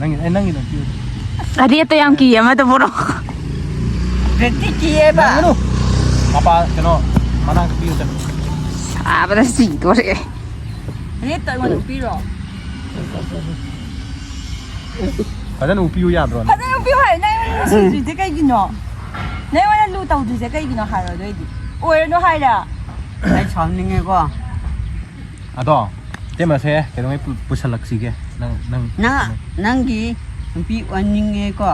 ꯅꯪꯒꯤ, ꯑꯩ ꯅꯪꯒꯤꯗꯣ ꯄꯤꯌꯨ꯫ ꯑꯔꯦꯠꯇ ꯌꯥꯝ ꯀꯤꯌꯦ, ꯑꯃꯗ ꯄꯨꯔꯛꯑꯣ꯫ ꯕ꯭ꯔꯦꯠꯇꯤ ꯀꯤꯌꯦꯕ꯫ ꯅꯪꯒꯅꯨ꯫ ꯃꯄꯥ, ꯀꯩꯅꯣ, ꯃꯅꯥꯛꯇ ꯄꯤꯌꯨ ꯆꯠꯂꯣ꯫ ꯁꯥꯕꯗ ꯁꯤꯗꯣꯔꯦ꯫ ꯑꯔꯦꯠꯇ ꯑꯩꯉꯣꯟꯗ ꯎꯞꯄꯤꯔꯣ꯫ ꯐꯖꯅ ꯎꯞꯄꯤꯌꯨ ꯌꯥꯗ꯭ꯔꯣ? ꯐꯖꯅ ꯎꯞꯄꯤꯌꯨ ꯍꯥꯏ꯫ ꯅꯪ ꯑꯩꯉꯣꯟꯗ ꯅꯨꯡꯁꯤꯗ꯭ꯔꯤꯁꯦ ꯀꯩꯒꯤꯅꯣ? ꯅꯪ ꯑꯩꯉꯣꯟꯗ ꯂꯨ ꯇꯧꯗ꯭ꯔꯤꯁꯦ ꯀꯩꯒꯤꯅꯣ ꯍꯥꯏꯔꯣ, ꯑꯗꯨꯑꯣꯏꯗꯤ꯫ ꯑꯣꯏꯔꯅꯨ ꯍꯥꯏꯔ꯫ ꯑꯩ ꯁꯥꯎꯅꯤꯡꯉꯦꯀꯣ꯫ ꯑꯗꯣ, ꯏꯇꯩꯃꯁꯦ ꯀꯩꯗꯧꯉꯩ ꯄꯨ-, ꯄꯨꯁꯜꯂꯛꯁꯤꯒꯦ? ꯅꯪ, ꯅꯪ, ꯅꯪ, ꯅꯪ꯫ ꯅꯪꯒꯤ ꯅꯨꯄꯤ ꯑꯣꯏꯅꯤꯡꯉꯦꯀꯣ꯫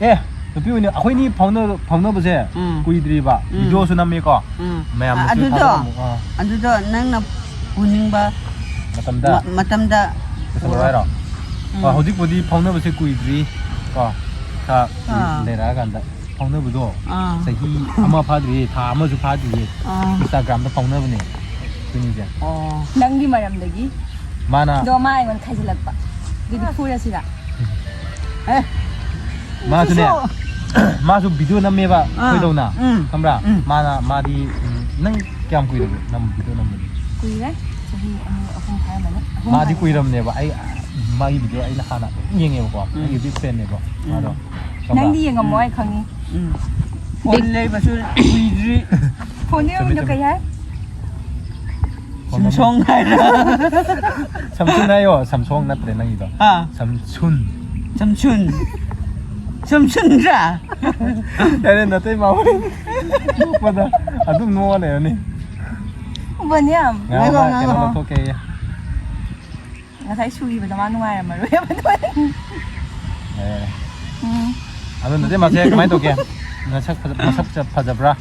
ꯑꯦ, ꯅꯨꯄꯤ ꯑꯣꯏꯅ ꯑꯩꯈꯣꯏꯅꯤ ꯐꯥꯎꯅ-, ꯐꯥꯎꯅꯕꯁꯦ ꯎꯝ꯫ ꯀꯨꯏꯗ꯭ꯔꯤꯕ꯫ ꯎꯝ꯫ Videoꯁꯨ ꯅꯝꯃꯦꯀꯣ꯫ ꯎꯝ꯫ ꯃꯌꯥꯝꯅꯁꯨ ꯑꯗꯨꯗꯣ, ꯊꯥꯒꯠꯂꯝꯃꯨ-, ꯑꯥ꯫ ꯑꯗꯨꯗꯣ ꯅꯪꯅ ꯄꯨꯅꯤꯡꯕ ꯃꯇꯝꯗ? ꯃ-, ꯃꯇꯝꯗ ꯄꯨꯁꯜꯂꯛꯑꯣ ꯍꯥꯏꯔꯣ? ꯎꯝ꯫ ꯍꯣꯏ, ꯍꯧꯖꯤꯛꯄꯨꯗꯤ ꯐꯥꯎꯅꯕꯁꯦ ꯀꯨꯏꯗ꯭ꯔꯤ ꯀꯣ꯫ ꯈꯔ ꯑꯥ꯫ ꯂꯩꯔꯛꯑꯀꯥꯟꯗ꯫ ꯐꯥꯎꯅꯕꯗꯣ ꯑꯥ꯫ ꯆꯍꯤ ꯑꯃ ꯐꯥꯗ꯭ꯔꯤꯌꯦ, ꯊꯥ ꯑꯃꯁꯨ ꯐꯥꯗ꯭ꯔꯤꯌꯦ꯫ ꯑꯥ꯫ Instagramꯗ ꯐꯥꯎꯅꯕꯅꯦ ꯑꯩꯈꯣꯏꯅꯤꯁꯦ꯫ ꯑꯣ꯫ ꯅꯪꯒꯤ ꯃꯔꯝꯗꯒꯤ? ꯃꯥꯅ ꯑꯗꯣ ꯃꯥ ꯑꯩꯉꯣꯟꯗ ꯈꯥꯏꯖꯤꯜꯂꯛꯄ꯫ ꯑꯗꯨꯗꯤ ꯐꯨꯔꯁꯤꯔ? ꯑꯦ꯫ ꯃꯥꯁꯨꯅꯦ, ꯑꯗꯨꯁꯨ ꯃꯥꯁꯨ video ꯅꯝꯃꯦꯕ ꯑꯥ꯫ ꯑꯩꯈꯣꯏꯗꯧꯅ꯫ ꯎꯝ꯫ ꯈꯪꯕ꯭ꯔꯥ? ꯎꯝ꯫ ꯃꯥꯅ, ꯃꯥꯗꯤ, ꯎꯝ, ꯅꯪ ꯀꯌꯥꯝ ꯀꯨꯏꯔꯒꯦ ꯅꯝ-, video ꯅꯝꯕꯗꯤ? ꯀꯨꯏꯔꯦ꯫ ꯆꯍꯤ ꯑꯅꯤ, ꯑꯍꯨꯝ ꯐꯥꯔꯝꯃꯅꯤ꯫ ꯑꯍꯨꯝ ꯃꯥꯗꯤ ꯐꯥꯔꯝꯃꯅꯤ꯫ ꯀꯨꯏꯔꯝꯅꯦꯕ꯫ ꯑꯩ, ꯃꯥꯒꯤ video ꯑꯩꯅ ꯍꯥꯟꯅ ꯑꯗꯨꯝ ꯌꯦꯡꯉꯦꯕꯀꯣ꯫ ꯎꯝ꯫ ꯑꯩꯒꯤ big fanꯅꯦꯕ꯫ ꯎꯝ꯫ ꯃꯥꯗꯣ꯫ ꯈꯪꯕ꯭ꯔꯥ? ꯅꯪꯗꯤ ꯌꯦꯡꯉꯝꯃꯣ, ꯎꯝ꯫ ꯑꯩ ꯈꯪꯉꯤ꯫ ꯎꯝ꯫ ꯐꯣꯟ ꯂꯩꯕꯁꯨ ꯀꯨꯏꯗ꯭ꯔꯤ꯫ ꯐꯣꯟ ꯆꯨꯝꯃꯤ, ꯌꯦꯡꯉꯝꯃꯤꯗꯣ ꯆꯨꯝꯃꯤ꯫ ꯀꯩ ꯍꯥꯏ? ꯐꯣꯟ ꯁꯝꯁꯣꯡ ꯍꯥꯏꯔ? ꯁꯝꯁꯨꯟ ꯍꯥꯏꯌꯣ, ꯁꯝꯁꯣꯡ ꯅꯠꯇ꯭ꯔꯦ ꯅꯪꯒꯤꯗꯣ꯫ ꯍꯥ? ꯁꯝꯁꯨꯟ꯫ ꯁꯝꯁꯨꯟ꯫ ꯁꯝꯁꯨꯟꯗ꯭ꯔꯥ? ꯌꯥꯔꯦ, ꯅꯇꯩ ꯃꯥ ꯍꯣꯏ ꯅꯣꯛꯄꯗ ꯑꯗꯨꯝ ꯅꯣꯛꯑ ꯂꯩꯔꯅꯤ꯫ ꯕꯣꯅꯤꯌꯥꯝ꯫ ꯉꯥꯏꯈꯣ, ꯉꯥꯏꯈꯣ, ꯉꯥꯏꯈꯣ, ꯀꯩꯅꯣ ꯉꯥꯏꯈꯣ꯫ ꯂꯧꯊꯣꯛꯀꯦꯌꯦ꯫ ꯉꯁꯥꯏ ꯁꯨꯈꯤꯕꯗꯣ ꯃꯥ ꯅꯨꯡꯉꯥꯏꯔꯝꯃꯔꯣꯏ ꯍꯥꯏꯕꯗꯣ꯫ ꯑꯦ꯫ ꯎꯝ꯫ ꯑꯗꯣ ꯅꯠꯇꯦ, ꯃꯥꯁꯦ ꯀꯃꯥꯏꯅ ꯇꯧꯒꯦ? ꯃꯁꯛ ꯐꯖ-, ꯃꯁꯛ ꯐꯖ-, ꯐꯖꯕ꯭ꯔꯥ?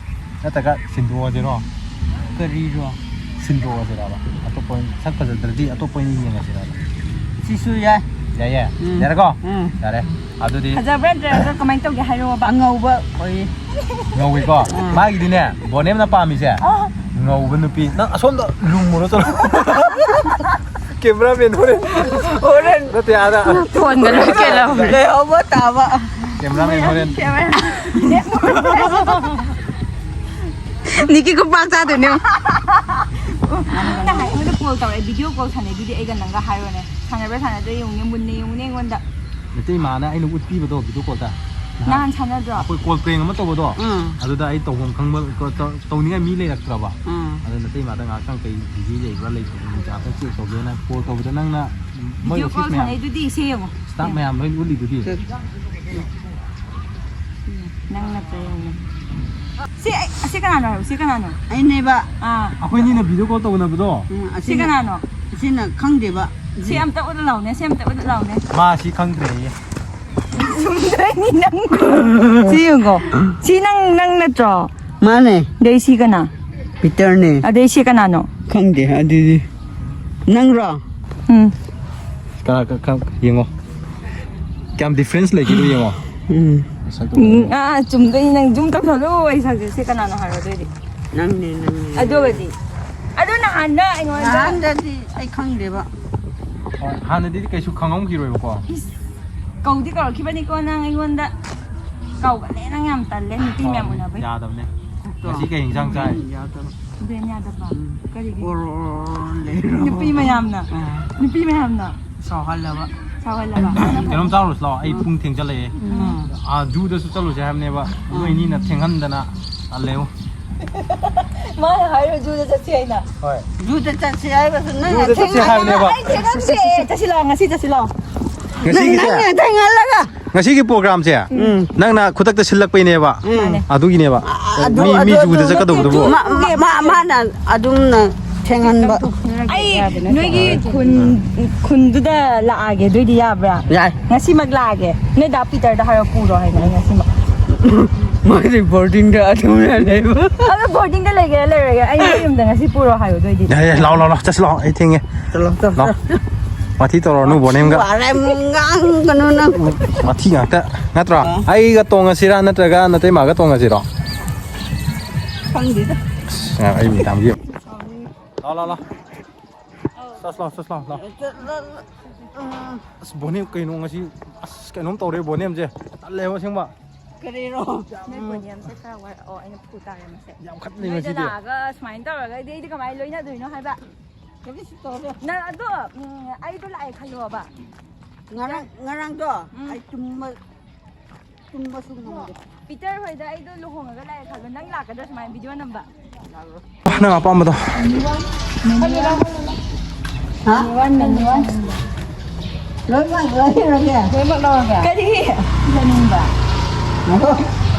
ꯅꯠꯇ꯭ꯔꯒ ꯁꯤꯟꯗꯣꯛꯑꯁꯤꯔꯣ? ꯀꯔꯤꯔꯣ? ꯁꯤꯟꯗꯣꯛꯑꯁꯤꯔꯕ? ꯑꯇꯣꯞꯄ ꯑꯣꯏꯅ, ꯁꯛ ꯐꯖꯗ꯭ꯔꯗꯤ ꯑꯇꯣꯞꯄ ꯑꯣꯏꯅ ꯌꯦꯡꯉꯁꯤꯔꯕ? ꯁꯤꯁꯨ ꯌꯥꯏ꯫ ꯌꯥꯏꯌꯦ꯫ ꯎꯝ꯫ ꯌꯥꯔꯦꯀꯣ? ꯎꯝ꯫ ꯌꯥꯔꯦ꯫ ꯑꯗꯨꯗꯤ ꯐꯖꯕ꯭ꯔꯥ ꯅꯠꯇ꯭ꯔꯒ ꯀꯃꯥꯏꯅ ꯇꯧꯒꯦ ꯍꯥꯏꯔꯛꯑꯣꯕ꯫ ꯑꯉꯧꯕ ꯑꯣꯏꯌꯦ꯫ ꯉꯧꯏꯀꯣ? ꯎꯝ꯫ ꯃꯥꯒꯤꯗꯤꯅꯦ, ꯕꯣꯅꯦꯝꯅ ꯄꯥꯝꯃꯤꯁꯦ, ꯑꯥ꯫ ꯉꯧꯕ ꯅꯨꯄꯤ꯫ ꯅꯪ ꯑꯁꯣꯝꯗ ꯂꯨꯝꯃꯨꯔꯣ ꯆꯠꯂꯣ꯫ ꯀꯦꯃꯦꯔꯥꯃꯦꯟ ꯍꯣꯔꯦꯟ꯫ ꯍꯣꯔꯦꯟ꯫ ꯅꯠꯇꯦ, ꯑꯥꯗ꯫ ꯐꯣꯟꯒ ꯂꯣꯏ ꯀꯦꯜꯂꯝꯃꯦ꯫ ꯂꯩꯍꯧꯕ ꯇꯥꯕ꯫ ꯀꯦꯃꯦꯔꯥꯃꯦꯟ ꯍꯣꯔꯦꯟ꯫ ꯀꯦꯃꯦꯔꯥ꯫ ꯅꯤꯀꯤ ꯈꯨꯄꯥꯛ ꯆꯥꯗꯣꯏꯅꯦ꯫ ꯅꯪꯅ ꯍꯥꯏ-, ꯑꯩꯉꯣꯟꯗ ꯀꯣꯜ ꯇꯧꯔꯛꯑꯦ, ꯚꯤꯗꯤꯑꯣ ꯀꯣꯜ ꯁꯥꯟꯅꯩꯗꯨꯗꯤ ꯑꯩꯒ ꯅꯪꯒ ꯍꯥꯏꯔꯣꯅꯦ꯫ ꯁꯥꯟꯅꯕ꯭ꯔꯥ ꯁꯥꯟꯅꯗ꯭ꯔꯥ ꯌꯦꯡꯉꯨꯅꯦ, ꯃꯨꯟꯅ ꯌꯦꯡꯉꯨꯅꯦ ꯑꯩꯉꯣꯟꯗ꯫ ꯅꯇꯩꯃꯥꯅ ꯑꯩꯅ ꯎꯠꯄꯤꯕꯗꯣ ꯚꯤꯗꯤꯑꯣ ꯀꯣꯜꯗ꯫ ꯅꯍꯥꯟ ꯁꯥꯟꯅꯗ꯭ꯔꯣ? ꯑꯩꯈꯣꯏ ꯀꯣꯜ ꯄ꯭ꯔꯦꯡ ꯑꯃ ꯇꯧꯕꯗꯣ꯫ ꯎꯝ꯫ ꯑꯗꯨꯗ ꯑꯩ ꯇꯧꯐꯝ ꯈꯪꯕ, ꯇꯧ-, ꯇꯧꯅꯤꯡꯉꯥꯏ ꯃꯤ ꯂꯩꯔꯛꯇ꯭ꯔꯕ꯫ ꯎꯝ꯫ ꯑꯗꯨ ꯅꯇꯩꯃꯥꯗ ꯉꯥꯏꯍꯥꯛꯇꯪ ꯀꯩ ꯕꯤꯖꯤ ꯂꯩꯕ꯭ꯔꯥ ꯂꯩꯇ꯭ꯔꯕ꯭ꯔꯥ ꯉꯥꯏꯍꯥꯛꯇꯪ ꯆꯦꯛ ꯇꯧꯒꯦꯅ ꯀꯣꯜ ꯇꯧꯕꯗ ꯅꯪꯅ ꯃꯣꯏ ꯚꯤꯗꯤꯑꯣ ꯑꯣꯐꯤꯁ ꯀꯣꯜ ꯃꯌꯥꯝ, ꯁꯥꯟꯅꯩꯗꯨꯗꯤ ꯁꯤ ꯌꯦꯡꯉꯣ꯫ ꯁ꯭ꯇꯥꯐ ꯃꯌꯥꯝ ꯂꯣꯏ ꯎꯠꯂꯤꯗꯨꯗꯤ꯫ ꯅꯪ ꯅꯠꯇ꯭ꯔꯥ ꯌꯦꯡꯉꯣ꯫ ꯁꯤ ꯑꯩ, ꯑꯁꯤ ꯀꯅꯥꯅꯣ ꯍꯥꯏꯕ? ꯁꯤ ꯀꯅꯥꯅꯣ? ꯑꯩꯅꯦꯕ꯫ ꯑꯥ꯫ ꯑꯩꯈꯣꯏꯅꯤꯅ ꯚꯤꯗꯤꯑꯣ ꯀꯣꯜ ꯇꯧꯅꯕꯗꯣ꯫ ꯎꯝ, ꯁꯤ ꯑꯁꯤꯅ, ꯀꯅꯥꯅꯣ? ꯑꯁꯤꯅ ꯈꯪꯗꯦꯕ꯫ ꯁꯤ ꯑꯝꯇ ꯎꯠꯂꯨ ꯂꯥꯎꯅꯦ, ꯁꯤ ꯑꯝꯇ ꯎꯠꯂꯨ ꯂꯥꯎꯅꯦ꯫ ꯃꯥ ꯁꯤ ꯈꯪꯗ꯭ꯔꯦꯌꯦ꯫ ꯆꯨꯝꯗꯣꯏꯅꯤ ꯅꯪ꯫ ꯁꯤ ꯌꯦꯡꯉꯣ꯫ ꯁꯤ ꯅꯪ, ꯅꯪ ꯅꯠꯇ꯭ꯔꯣ? ꯃꯥꯅꯦ꯫ ꯑꯗꯩ ꯁꯤ ꯀꯅꯥ? ꯄꯤꯇꯔꯅꯦ꯫ ꯑꯗꯩ ꯁꯤ ꯀꯅꯥꯅꯣ? ꯈꯪꯗꯦ ꯑꯗꯨꯗꯤ꯫ ꯅꯪꯔꯣ? ꯎꯝ꯫ ꯀ-, ꯀ-, ꯀ-, ꯌꯦꯡꯉꯣ꯫ ꯀꯌꯥꯝ ꯗꯤꯐ꯭ꯔꯦꯟꯁ ꯂꯩꯒꯦꯗꯣ ꯌꯦꯡꯉꯣ꯫ ꯎꯝ꯫ ꯃꯁꯛꯇꯣ ꯎꯝ, ꯐꯖꯅ꯫ ꯑꯥ, ꯆꯨꯝꯗꯣꯏꯅꯤ, ꯅꯪ ꯖꯨꯝ ꯇꯧꯁꯜꯂꯨ, ꯑꯩ ꯁꯛꯁꯦ꯫ ꯁꯤ ꯀꯅꯥꯅꯣ ꯍꯥꯏꯔꯣ ꯑꯗꯨꯑꯣꯏꯗꯤ꯫ ꯅꯪꯅꯦ, ꯅꯪꯅꯦ꯫ ꯑꯗꯨꯒꯗꯤ? ꯑꯗꯨ ꯅꯍꯥꯟꯅ ꯑꯩꯉꯣꯟꯗ ꯅꯍꯥꯟꯗꯗꯤ ꯑꯩ ꯈꯪꯗꯦꯕ꯫ ꯍꯣꯏ, ꯍꯥꯟꯅꯗꯤ ꯀꯩꯁꯨ ꯈꯪꯉꯝꯈꯤꯔꯣꯏꯕꯀꯣ꯫ ꯏꯁ, ꯀꯧꯗꯤ ꯀꯧꯔꯛꯈꯤꯕꯅꯤꯀꯣ ꯅꯪ ꯑꯩꯉꯣꯟꯗ꯫ ꯀꯧꯒꯅꯦ ꯅꯪ ꯌꯥꯝ ꯇꯜꯂꯦ, ꯅꯨꯄꯤ ꯃꯌꯥꯝ ꯎꯅꯕꯩ꯫ ꯌꯥꯗꯕꯅꯦ꯫ ꯉꯁꯤ ꯀꯩ ꯏꯟꯁꯥꯡ ꯆꯥꯏ? ꯎꯝ, ꯌꯥꯗꯕ꯫ ꯕ꯭ꯔꯦꯟ ꯌꯥꯗꯕ? ꯎꯝ꯫ ꯀꯔꯤꯒꯤ? ꯑꯣꯔꯣ, ꯑꯣꯔꯣ, ꯑꯣꯔꯣ ꯂꯩꯔꯣ꯫ ꯅꯨꯄꯤ ꯃꯌꯥꯝꯅ꯫ ꯑꯥ꯫ ꯅꯨꯄꯤ ꯃꯌꯥꯝꯅ꯫ ꯁꯥꯎꯍꯜꯂꯕ꯫ ꯁꯥꯎꯍꯜꯂꯕ꯫ ꯀꯩꯅꯣꯝ ꯆꯥꯔꯨꯁꯤ ꯂꯥꯛꯑꯣ, ꯑꯩ ꯄꯨꯡ ꯊꯦꯡꯖꯜꯂꯛꯑꯦ꯫ ꯎꯝ꯫ ꯑꯥ, ꯖꯨꯗꯁꯨ ꯆꯠꯂꯨꯁꯦ ꯍꯥꯏꯕꯅꯦꯕ, ꯎꯝ꯫ ꯅꯣꯏ ꯑꯅꯤꯅ ꯊꯦꯡꯍꯟꯗꯅ ꯇꯜꯂꯦꯉꯣ꯫ ꯃꯥꯅ ꯍꯥꯏꯔꯣ ꯖꯨꯗ ꯆꯠꯁꯦ ꯍꯥꯏꯅ꯫ ꯍꯣꯏ꯫ ꯖꯨꯗ ꯆꯠꯁꯦ ꯍꯥꯏꯕꯁꯨ ꯅꯪꯅ ꯖꯨꯗ ꯆꯠꯁꯦ ꯊꯦꯡꯍꯟꯗꯅ꯫ ꯍꯥꯏꯕꯅꯦꯕ꯫ ꯑꯩ ꯊꯦꯡꯍꯟꯗꯦ꯫ ꯆꯠꯁꯤ ꯂꯥꯛꯑꯣ, ꯉꯁꯤ ꯆꯠꯁꯤ ꯂꯥꯛꯑꯣ꯫ ꯉꯁꯤꯒꯤꯁꯦ? ꯅꯪꯅ ꯊꯦꯡꯍꯜꯂꯒ꯫ ꯉꯁꯤꯒꯤ ꯄ꯭ꯔꯣꯒ꯭ꯔꯥꯝꯁꯦ ꯎꯝ꯫ ꯅꯪꯅ ꯈꯨꯗꯛꯇ ꯁꯤꯜꯂꯛꯄꯩꯅꯦꯕ꯫ ꯎꯝ꯫ ꯃꯥꯅꯦ꯫ ꯑꯗꯨꯒꯤꯅꯦꯕ꯫ ꯑꯗꯨ, ꯃꯤ, ꯑꯗꯨ, ꯃꯤ ꯑꯗꯨ ꯖꯨꯗ ꯅꯠꯇꯦ, ꯆꯠꯀꯗꯧꯕꯗꯨꯕꯨ꯫ ꯃꯥ, ꯃꯥ, ꯃꯥ, ꯃꯥꯅ ꯑꯗꯨꯝꯅ ꯊꯦꯡꯍꯟꯕ꯫ ꯑꯩ ꯅꯣꯏꯒꯤ ꯈꯨꯟ, ꯈꯨꯟꯗꯨꯗ ꯂꯥꯛꯑꯒꯦ, ꯑꯗꯨꯏꯗꯤ ꯌꯥꯕ꯭ꯔꯥ? ꯌꯥꯏ꯫ ꯉꯁꯤꯃꯛ ꯂꯥꯛꯑꯒꯦ꯫ ꯅꯣꯏ ꯗꯥ ꯄꯤꯇꯔꯗ ꯍꯥꯏꯔꯣ ꯄꯨꯔꯣ ꯍꯥꯏꯅ ꯑꯩ ꯉꯁꯤꯃꯛ꯫ ꯃꯥꯗꯤ ꯕꯣꯔꯗꯤꯡꯗ ꯑꯗꯨꯝ ꯂꯩꯕ꯫ ꯑꯗꯣ ꯕꯣꯔꯗꯤꯡꯗ ꯂꯩꯒꯦꯔꯥ ꯂꯩꯔꯣꯏꯒꯦꯔꯥ, ꯑꯩ ꯅꯣꯏ ꯌꯨꯝꯗ ꯉꯁꯤ ꯄꯨꯔꯣ ꯍꯥꯏꯌꯣ, ꯑꯗꯨꯏꯗꯤ꯫ ꯌꯥꯏ, ꯌꯥꯏ, ꯂꯥꯛꯑꯣ, ꯂꯥꯛꯑꯣ, ꯂꯥꯛꯑꯣ, ꯆꯠꯁꯤ ꯂꯥꯛꯑꯣ, ꯑꯩ ꯊꯦꯡꯉꯦ꯫ ꯆꯠꯂꯣ, ꯆꯠꯂꯣ, ꯂꯥꯛꯑꯣ꯫ ꯆꯠꯂꯣ꯫ ꯋꯥꯊꯤ ꯇꯧꯔꯅꯨ ꯕꯣꯅꯦꯝꯒ꯫ ꯋꯥꯔꯦꯝ ꯉꯥꯡꯒꯅꯨ ꯅꯪ꯫ ꯋꯥꯊꯤ ꯉꯥꯛꯇ ꯅꯠꯇ꯭ꯔꯣ? ꯑ꯫ ꯑꯩꯒ ꯇꯣꯡꯉꯁꯤꯔꯥ ꯅꯠꯇ꯭ꯔꯒ ꯅꯇꯩꯃꯥꯒ ꯇꯣꯡꯉꯁꯤꯔꯣ? ꯈꯪꯗꯦꯗ꯫ ꯑꯁ, ꯑꯩ ꯃꯦꯗꯥꯝꯒꯤ꯫ ꯂꯥꯎ, ꯂꯥꯎ, ꯂꯥꯎ꯫ ꯆꯠꯂꯣ, ꯆꯠꯂꯣ, ꯂꯥꯎ꯫ ꯆꯠꯂꯣ꯫ ꯑ꯫ ꯑꯁ, ꯕꯣꯅꯦꯝ ꯀꯩꯅꯣ ꯉꯁꯤ? ꯑꯁ, ꯀꯩꯅꯣꯝ ꯇꯧꯔꯦ ꯕꯣꯅꯦꯝꯁꯦ꯫ ꯇꯜꯂꯦꯕ ꯑꯁꯦꯡꯕ꯫ ꯀꯔꯤꯔꯣ? ꯅꯣꯏ ꯕꯣꯅꯦꯝꯁꯦ ꯈꯔ ꯋꯥꯔꯛꯑꯣ, ꯑꯩꯅ ꯐꯨ ꯇꯥꯔꯦ ꯃꯁꯦ꯫ ꯌꯥꯝ ꯈꯠꯂꯦ ꯅꯣꯏꯗ ꯉꯁꯤꯗꯤ꯫ ꯂꯥꯛꯑꯒ ꯁꯨꯃꯥꯏꯅ ꯇꯧꯔꯒ ꯑꯩꯗꯤ, ꯑꯩꯗꯤ ꯀꯃꯥꯏꯅ ꯂꯣꯏꯅꯗꯣꯏꯅꯣ ꯍꯥꯏꯕ? ꯀꯔꯤꯁꯨ ꯇꯧꯔꯣꯏ꯫ ꯅꯪ ꯑꯗꯣ, ꯎꯝ, ꯑꯩꯗꯣ ꯂꯥꯛꯑꯦ ꯈꯜꯂꯣꯕ꯫ ꯉꯔꯥꯡ, ꯉꯔꯥꯡꯗꯣ ꯎꯝ꯫ ꯑꯩ ꯇꯨꯝꯕ, ꯇꯨꯝꯕꯁꯨ ꯉꯝꯗꯦ꯫ ꯄꯤꯇꯔ ꯍꯣꯏꯗ ꯑꯩꯗꯣ ꯂꯨꯍꯣꯡꯉꯒ ꯂꯥꯛꯑꯦ ꯈꯜꯂꯣ, ꯅꯪ ꯂꯥꯛꯀꯗ꯭ꯔꯥ ꯁꯨꯃꯥꯏꯅ ꯚꯤꯗꯤꯑꯣ ꯅꯝꯕ? ꯅꯪ ꯑꯄꯥꯝꯕꯗꯣ꯫ ꯍꯥ? ꯂꯣꯏꯃꯛ ꯂꯣꯏꯔꯒꯦ? ꯂꯣꯏꯃꯛ ꯂꯧꯔꯒꯦ? ꯀꯔꯤ? ꯂꯩꯅꯤꯡꯕ? ꯉꯥꯏꯈꯣ꯫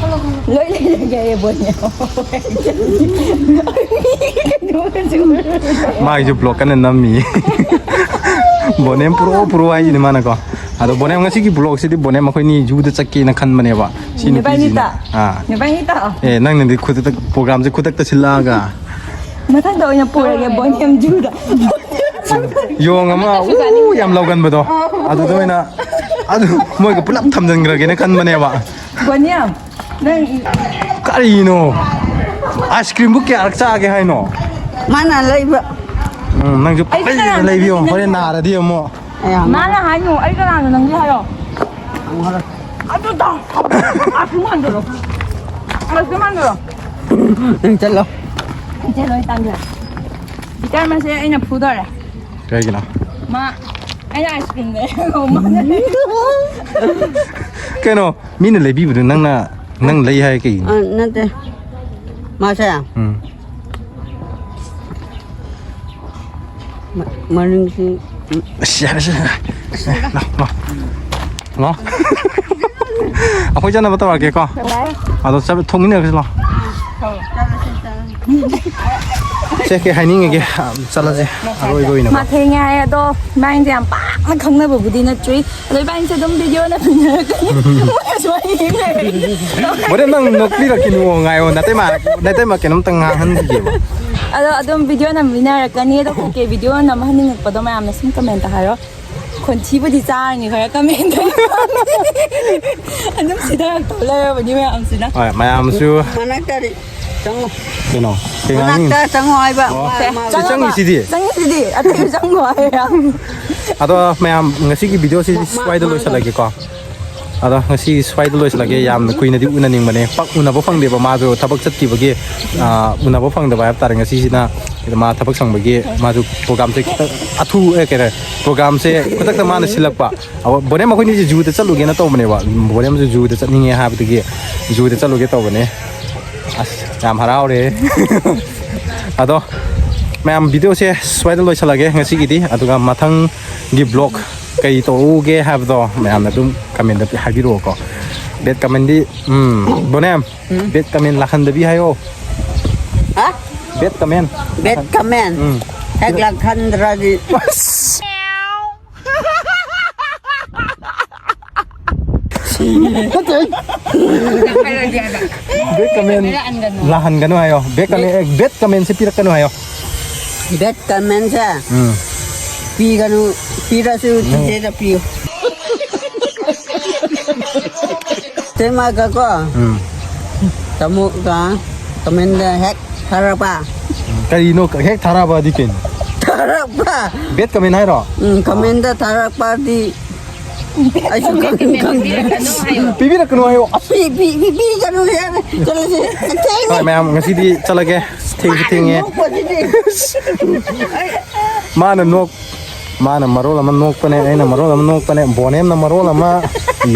ꯂꯣꯏ ꯂꯩꯔꯒꯦ, ꯕꯣꯅꯦ꯫ ꯃꯥꯒꯤꯁꯨ ꯕ꯭ꯂꯣꯛ ꯀꯟꯅ ꯅꯝꯃꯤ꯫ ꯕꯣꯅꯦꯝ ꯄꯨꯔꯛꯑꯣ, ꯄꯨꯔꯛꯑꯣ ꯍꯥꯏꯁꯤꯅꯤ ꯃꯥꯅꯀꯣ꯫ ꯑꯗꯣ ꯕꯣꯅꯦꯝ ꯉꯁꯤꯒꯤ ꯕ꯭ꯂꯣꯛꯁꯤꯗꯤ ꯕꯣꯅꯦꯝ ꯑꯩꯈꯣꯏꯅꯤ ꯖꯨꯗ ꯆꯠꯀꯦꯅ ꯈꯟꯕꯅꯦꯕ꯫ ꯁꯤ ꯅꯨꯄꯤꯁꯤꯅ꯫ ꯅꯕꯥꯅꯤꯇ? ꯑꯥ꯫ ꯅꯕꯥꯅꯤꯇ? ꯑꯦ, ꯅꯪꯅꯗꯤ ꯈꯨꯗꯛꯇ ꯄ꯭ꯔꯣꯒ꯭ꯔꯥꯝꯁꯦ ꯈꯨꯗꯛꯇ ꯁꯤꯜꯂꯛꯑꯒ꯫ ꯃꯊꯪꯗ ꯑꯣꯏꯅ ꯄꯨꯔꯒꯦ ꯕꯣꯅꯦꯝ ꯖꯨꯗ꯫ ꯌꯣꯡ ꯑꯃ ꯎ ꯌꯥꯝ ꯂꯧꯒꯟꯕꯗꯣ꯫ ꯑꯗꯨꯗ ꯑꯣꯏꯅ ꯑꯗꯨ ꯃꯣꯏꯒ ꯄꯨꯂꯞ ꯊꯝꯖꯤꯟꯈ꯭ꯔꯒꯦꯅ ꯈꯟꯕꯅꯦꯕ꯫ ꯕꯣꯅꯦꯝ, ꯅꯪ ꯀꯔꯤꯅꯣ? ꯑꯥꯏꯁ ꯀ꯭ꯔꯤꯝꯕꯨ ꯀꯌꯥꯔꯛ ꯆꯥꯒꯦ ꯍꯥꯏꯅꯣ? ꯃꯥꯅ ꯂꯩꯕ꯫ ꯎꯝ, ꯅꯪꯁꯨ ꯑꯩ ꯄꯪꯂꯩꯗ ꯀꯅꯥꯅꯣ ꯂꯩꯕꯤꯌꯣ꯫ ꯈꯪꯗꯦ꯫ ꯍꯣꯔꯦꯟ ꯅꯥꯔꯗꯤ ꯑꯃꯨꯛ꯫ ꯑꯌꯥ, ꯃꯥꯅ ꯍꯥꯏꯅꯨ, ꯑꯩ ꯀꯅꯥꯅꯣ ꯅꯪꯗꯤ ꯍꯥꯏꯌꯣ꯫ ꯑꯗꯨ ꯇꯧ꯫ ꯑꯁꯨꯝ ꯍꯟꯗꯣꯔꯛꯑꯣ꯫ ꯑꯁꯨꯝ ꯍꯟꯗꯣꯔꯛꯑꯣ꯫ ꯅꯪ ꯆꯠꯂꯣ꯫ ꯏꯆꯦ ꯂꯣꯏ ꯇꯥꯟꯊꯣꯛꯑꯦ꯫ ꯕꯤꯇꯔ ꯃꯁꯦ ꯑꯩꯅ ꯐꯨꯗꯣꯔꯦ꯫ ꯀꯩꯒꯤꯅꯣ? ꯃꯥ, ꯑꯩꯅ ꯑꯥꯏꯁ ꯀ꯭ꯔꯤꯝ ꯂꯩꯔꯒ ꯃꯥꯅ ꯀꯩꯅꯣ, ꯃꯤꯅ ꯂꯩꯕꯤꯕꯗꯣ ꯅꯪꯅ, ꯅꯪ ꯂꯩ ꯍꯥꯏ ꯀꯩꯒꯤꯅꯣ? ꯑ, ꯅꯠꯇꯦ꯫ ꯃꯥꯁꯦ? ꯎꯝ꯫ ꯃ-, ꯃꯅꯤꯡꯁꯤ, ꯎꯝ꯫ ꯑꯁ, ꯌꯥꯔꯦ, ꯁꯦ, ꯌꯥꯔꯦ꯫ ꯂꯥꯛꯑꯣ, ꯂꯥꯛꯑꯣ꯫ ꯂꯥꯛꯑꯣ꯫ ꯑꯩꯈꯣꯏ ꯆꯠꯅꯕ ꯇꯧꯔꯛꯀꯦꯀꯣ꯫ ꯌꯥꯏ꯫ ꯑꯗꯣ ꯆꯠ-, ꯊꯣꯡꯃꯤꯟꯅꯔꯁꯤ ꯂꯥꯛꯑꯣ꯫ ꯆꯠꯂꯁꯤ, ꯆꯠꯂꯁꯤ꯫ ꯁꯦ, ꯀꯩ ꯍꯥꯏꯅꯤꯡꯉꯤꯒꯦ? ꯑ, ꯆꯠꯂꯁꯦ, ꯑꯔꯣꯏꯕ ꯑꯣꯏꯅꯕ꯫ ꯃꯥ ꯊꯦꯡꯉꯦ ꯍꯥꯏ, ꯑꯗꯣ ꯏꯕꯥꯅꯤꯁꯦ ꯌꯥꯝ ꯄꯥꯛꯅ ꯈꯪꯅꯕꯕꯨꯗꯤ ꯅꯠꯇ꯭ꯔꯤ꯫ ꯑꯗꯣ ꯏꯕꯥꯅꯤꯁꯦ ꯑꯗꯨꯝ ꯚꯤꯗꯤꯑꯣ ꯅꯝꯃꯤꯟꯅꯔꯛꯀꯅꯤ꯫ ꯃꯣꯏꯅ ꯁꯨꯃꯥꯏꯅ ꯌꯦꯡ ꯂꯩꯔꯗꯤ꯫ ꯍꯣꯔꯦꯟ ꯅꯪ ꯅꯣꯛꯄꯤꯔꯛꯈꯤꯅꯨ, ꯉꯥꯏꯌꯣ, ꯅꯇꯩꯃ, ꯅꯇꯩꯃ ꯀꯩꯅꯣꯝꯇ ꯉꯥꯡꯍꯟꯈꯤꯒꯦꯕ꯫ ꯑꯗꯣ ꯑꯗꯨꯝ ꯚꯤꯗꯤꯑꯣ ꯅꯝꯃꯤꯟꯅꯔꯛꯀꯅꯤ꯫ ꯑꯗꯣ ꯀꯩꯀꯩ ꯚꯤꯗꯤꯑꯣ ꯅꯝꯍꯟꯅꯤꯡꯉꯛꯄꯗꯣ ꯃꯌꯥꯝꯅ ꯁꯨꯝ ꯀꯃꯦꯟꯇ ꯍꯥꯏꯔꯣ꯫ ꯈꯣꯟꯊꯤꯕꯨꯗꯤ ꯆꯥꯔꯅꯤ ꯈꯔ ꯀꯃꯦꯟꯇ꯫ ꯑꯗꯨꯝ ꯁꯤꯗꯔꯛꯇꯧ ꯂꯩꯔꯕꯅꯤ ꯃꯌꯥꯝꯁꯤꯅ꯫ ꯍꯣꯏ, ꯃꯌꯥꯝꯁꯨ ꯃꯅꯥꯛꯇꯗꯤ ꯆꯪꯉꯣ꯫ ꯀꯩꯅꯣ? ꯀꯩ ꯉꯥꯡꯅꯤꯡ-? ꯃꯅꯥꯛꯇ ꯆꯪꯉꯣ ꯍꯥꯏꯕ꯫ ꯑꯣ꯫ ꯃꯥ, ꯃꯥ ꯆꯪꯉꯕ? ꯆꯪꯉꯤꯁꯤꯗꯤ꯫ ꯆꯪꯉꯤꯁꯤꯗꯤ꯫ ꯑꯇꯩ ꯆꯪꯉꯣ ꯍꯥꯏꯔ꯫ ꯑꯗꯣ ꯃꯌꯥꯝ, ꯉꯁꯤꯒꯤ ꯚꯤꯗꯤꯑꯣꯁꯤ ꯃꯥ, ꯃꯥ, ꯁ꯭ꯋꯥꯏꯗ ꯃꯥ ꯂꯣꯏꯁꯤꯜꯂꯒꯦꯀꯣ꯫ ꯑꯗꯣ ꯉꯁꯤ ꯁ꯭ꯋꯥꯏꯗ ꯂꯣꯏꯁꯤꯜꯂꯒꯦ꯫ ꯌꯥꯝꯅ ꯀꯨꯏꯅꯗꯤ ꯎꯅꯅꯤꯡꯕꯅꯦ, ꯄꯥꯛ ꯎꯅꯕ ꯐꯪꯗꯦꯕ, ꯃꯥꯁꯨ ꯊꯕꯛ ꯆꯠꯈꯤꯕꯒꯤ, ꯑ, ꯎꯅꯕ ꯐꯪꯗꯕ ꯍꯥꯏꯕ ꯇꯥꯔꯦ꯫ ꯉꯁꯤꯁꯤꯅ ꯃꯥ ꯊꯕꯛ ꯁꯪꯕꯒꯤ ꯃꯥꯁꯨ ꯄ꯭ꯔꯣꯒꯥꯝꯁꯦ ꯈꯤꯇꯪ ꯑꯊꯨ-, ꯑꯦ, ꯀꯩ ꯍꯥꯏꯇꯥꯔꯦ, ꯄ꯭ꯔꯣꯒꯥꯝꯁꯦ ꯈꯨꯗꯛꯇ ꯃꯥꯅ ꯁꯤꯜꯂꯛꯄ꯫ ꯑ, ꯕꯣꯅꯦꯝ ꯑꯩꯈꯣꯏꯅꯤꯁꯦ ꯖꯨꯗ ꯆꯠꯂꯨꯒꯦꯅ ꯇꯧꯕꯅꯦꯕ, ꯕꯣꯅꯦꯝꯁꯨ ꯖꯨꯗ ꯆꯠꯅꯤꯡꯉꯦ ꯍꯥꯏꯕꯗꯒꯤ ꯖꯨꯗ ꯆꯠꯂꯨꯒꯦ ꯇꯧꯕꯅꯦ꯫ ꯑꯁ, ꯌꯥꯝ ꯍꯔꯥꯎꯔꯦ꯫ ꯑꯗꯣ ꯃꯌꯥꯝ, ꯚꯤꯗꯤꯑꯣꯁꯦ ꯁ꯭ꯋꯥꯏꯗ ꯂꯣꯏꯁꯤꯜꯂꯒꯦ ꯉꯁꯤꯒꯤꯗꯤ, ꯑꯗꯨꯒ ꯃꯊꯪꯒꯤ ꯕ꯭ꯂꯣꯒ ꯀꯩ ꯇꯧꯔꯛꯎꯒꯦ ꯍꯥꯏꯕꯗꯣ ꯃꯌꯥꯝꯅ ꯑꯗꯨꯝ ꯀꯃꯦꯟꯗ ꯍꯥꯏꯕꯤꯔꯛꯑꯣꯀꯣ꯫ ꯕꯦꯠ ꯀꯃꯦꯟꯗꯤ, ꯎꯝ, ꯕꯣꯅꯦꯝ, ꯎꯝ꯫ ꯕꯦꯠ ꯀꯃꯦꯟ ꯂꯥꯛꯍꯟꯗꯕꯤ ꯍꯥꯏꯌꯣ꯫ ꯍꯥ? ꯕꯦꯠ ꯀꯃꯦꯟ꯫ ꯕꯦꯠ ꯀꯃꯦꯟ꯫ ꯎꯝ꯫ ꯍꯦꯛ ꯂꯥꯛꯍꯟꯗ꯭ꯔꯗꯤ꯫ ꯑꯁ꯫ ꯕꯦꯠ ꯀꯃꯦꯟ ꯂꯥꯛꯍꯟꯒꯅꯨ ꯍꯥꯏꯌꯣ꯫ ꯕꯦꯠ ꯀꯃꯦꯟ, ꯑꯦ, ꯕꯦꯠ ꯀꯃꯦꯟꯁꯦ ꯄꯤꯔꯛꯀꯅꯨ ꯍꯥꯏꯌꯣ꯫ ꯕꯦꯠ ꯀꯃꯦꯟꯁꯦ ꯎꯝ꯫ ꯄꯤꯒꯅꯨ, ꯄꯤꯔꯁꯨ ꯎꯝ꯫ ꯆꯤꯆꯦꯗ ꯄꯤꯌꯨ꯫ ꯇꯦꯃꯒꯀꯣ꯫ ꯎꯝ꯫ ꯇꯥꯃꯣꯒ ꯀꯃꯦꯟꯗ ꯍꯦꯛ ꯊꯥꯔꯛꯄ꯫ ꯀꯔꯤꯅꯣ ꯍꯦꯛ ꯊꯥꯔꯛꯄꯗꯤ ꯀꯩꯅꯣ? ꯊꯥꯔꯛꯄ꯫ ꯕꯦꯠ ꯀꯃꯦꯟ ꯍꯥꯏꯔꯣ? ꯎꯝ, ꯀꯃꯦꯟꯗ ꯊꯥꯔꯛꯄꯗꯤ ꯑꯩꯁꯨ ꯈꯪ-, ꯈꯪꯗ꯭ꯔꯦ꯫ ꯄꯤꯕꯤꯔꯛꯀꯅꯨ ꯍꯥꯏꯌꯣ꯫ ꯑꯁ꯫ ꯄꯤ-, ꯄꯤ-, ꯄꯤ-, ꯄꯤꯒꯅꯨ ꯍꯥꯏꯔꯦ꯫ ꯆꯠꯂꯁꯤ꯫ ꯊꯦꯡꯉꯦ꯫ ꯍꯣꯏ, ꯃꯌꯥꯝ, ꯉꯁꯤꯗꯤ ꯆꯠꯂꯒꯦ꯫ ꯊꯦꯡꯁꯨ ꯊꯦꯡꯉꯦ꯫ ꯅꯣꯛꯄꯁꯤꯗꯤ꯫ ꯃꯥꯅ ꯅꯣꯛ-, ꯃꯥꯅ ꯃꯔꯣꯜ ꯑꯃ ꯅꯣꯛꯄꯅꯦ, ꯑꯩꯅ ꯃꯔꯣꯜ ꯑꯃ ꯅꯣꯛꯄꯅꯦ, ꯕꯣꯅꯦꯝꯅ ꯃꯔꯣꯜ ꯑꯃ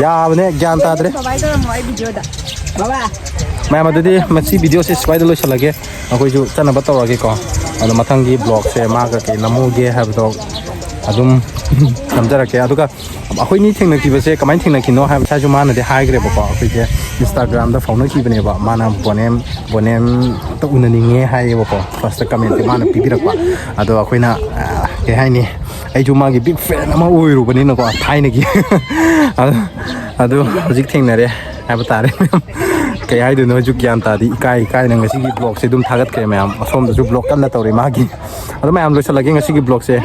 ꯌꯥꯕꯅꯦ, ꯒ꯭ꯌꯥꯟ ꯇꯥꯗ꯭ꯔꯦ꯫ ꯕꯕꯥꯏ ꯇꯧꯔꯝꯃꯣ ꯑꯩ ꯚꯤꯗꯤꯑꯣꯗ꯫ ꯕꯕꯥ꯫ ꯃꯌꯥꯝ, ꯑꯗꯨꯗꯤ ꯃꯁꯤ ꯚꯤꯗꯤꯑꯣꯁꯦ ꯁ꯭ꯋꯥꯏꯗ ꯂꯣꯏꯁꯤꯜꯂꯒꯦ꯫ ꯑꯩꯈꯣꯏꯁꯨ ꯆꯠꯅꯕ ꯇꯧꯔꯒꯦꯀꯣ꯫ ꯑꯗꯣ ꯃꯊꯪꯒꯤ ꯕ꯭ꯂꯣꯒꯁꯦ ꯃꯥꯒ ꯀꯩ ꯅꯝꯃꯨꯒꯦ ꯍꯥꯏꯕꯗꯣ ꯑꯗꯨꯝ ꯅꯝꯖꯔꯛꯀꯦ꯫ ꯑꯗꯨꯒ ꯑꯩꯈꯣꯏꯅꯤ ꯊꯦꯡꯅꯈꯤꯕꯁꯦ ꯀꯃꯥꯏꯅ ꯊꯦꯡꯅꯈꯤꯅꯣ ꯍꯥꯏꯕ ꯉꯁꯥꯏꯁꯨ ꯃꯥꯅꯗꯤ ꯍꯥꯏꯈ꯭ꯔꯦꯕꯀꯣ꯫ ꯑꯩꯈꯣꯏꯁꯦ Instagram-ꯗ ꯐꯥꯎꯅꯈꯤꯕꯅꯦꯕ꯫ ꯃꯥꯅ ꯕꯣꯅꯦꯝ, ꯕꯣꯅꯦꯝꯇ ꯎꯅꯅꯤꯡꯉꯦ ꯍꯥꯏꯌꯦꯕꯀꯣ꯫ First-ꯇ comment-ꯁꯦ ꯃꯥꯅ ꯄꯤꯕꯤꯔꯛꯄ꯫ ꯑꯗꯣ ꯑꯩꯈꯣꯏꯅ, ꯑ, ꯀꯩ ꯍꯥꯏꯅꯤ, ꯑꯩꯁꯨ ꯃꯥꯒꯤ big fan ꯑꯃ ꯑꯣꯏꯔꯨꯕꯅꯤꯅꯀꯣ, ꯊꯥꯏꯅꯒꯤ꯫ ꯑꯗꯨ, ꯑꯗꯨ ꯍꯧꯖꯤꯛ ꯊꯦꯡꯅꯔꯦ ꯍꯥꯏꯕ ꯇꯥꯔꯦ꯫ ꯀꯩ ꯍꯥꯏꯗꯣꯏꯅꯣ ꯑꯩꯁꯨ ꯒ꯭ꯌꯥꯟ ꯇꯥꯗꯦ꯫ ꯏꯀꯥꯏ ꯏꯀꯥꯏꯅ ꯉꯁꯤꯒꯤ vlog-ꯁꯦ ꯑꯗꯨꯝ ꯊꯥꯒꯠꯈ꯭ꯔꯦ ꯃꯌꯥꯝ꯫ ꯑꯁꯣꯝꯗꯁꯨ vlog ꯀꯟꯅ ꯇꯧꯔꯤ ꯃꯥꯒꯤ꯫ ꯑꯗꯨ ꯃꯌꯥꯝ, ꯂꯣꯏꯁꯤꯜꯂꯒꯦ ꯉꯁꯤꯒꯤ vlog-ꯁꯦ꯫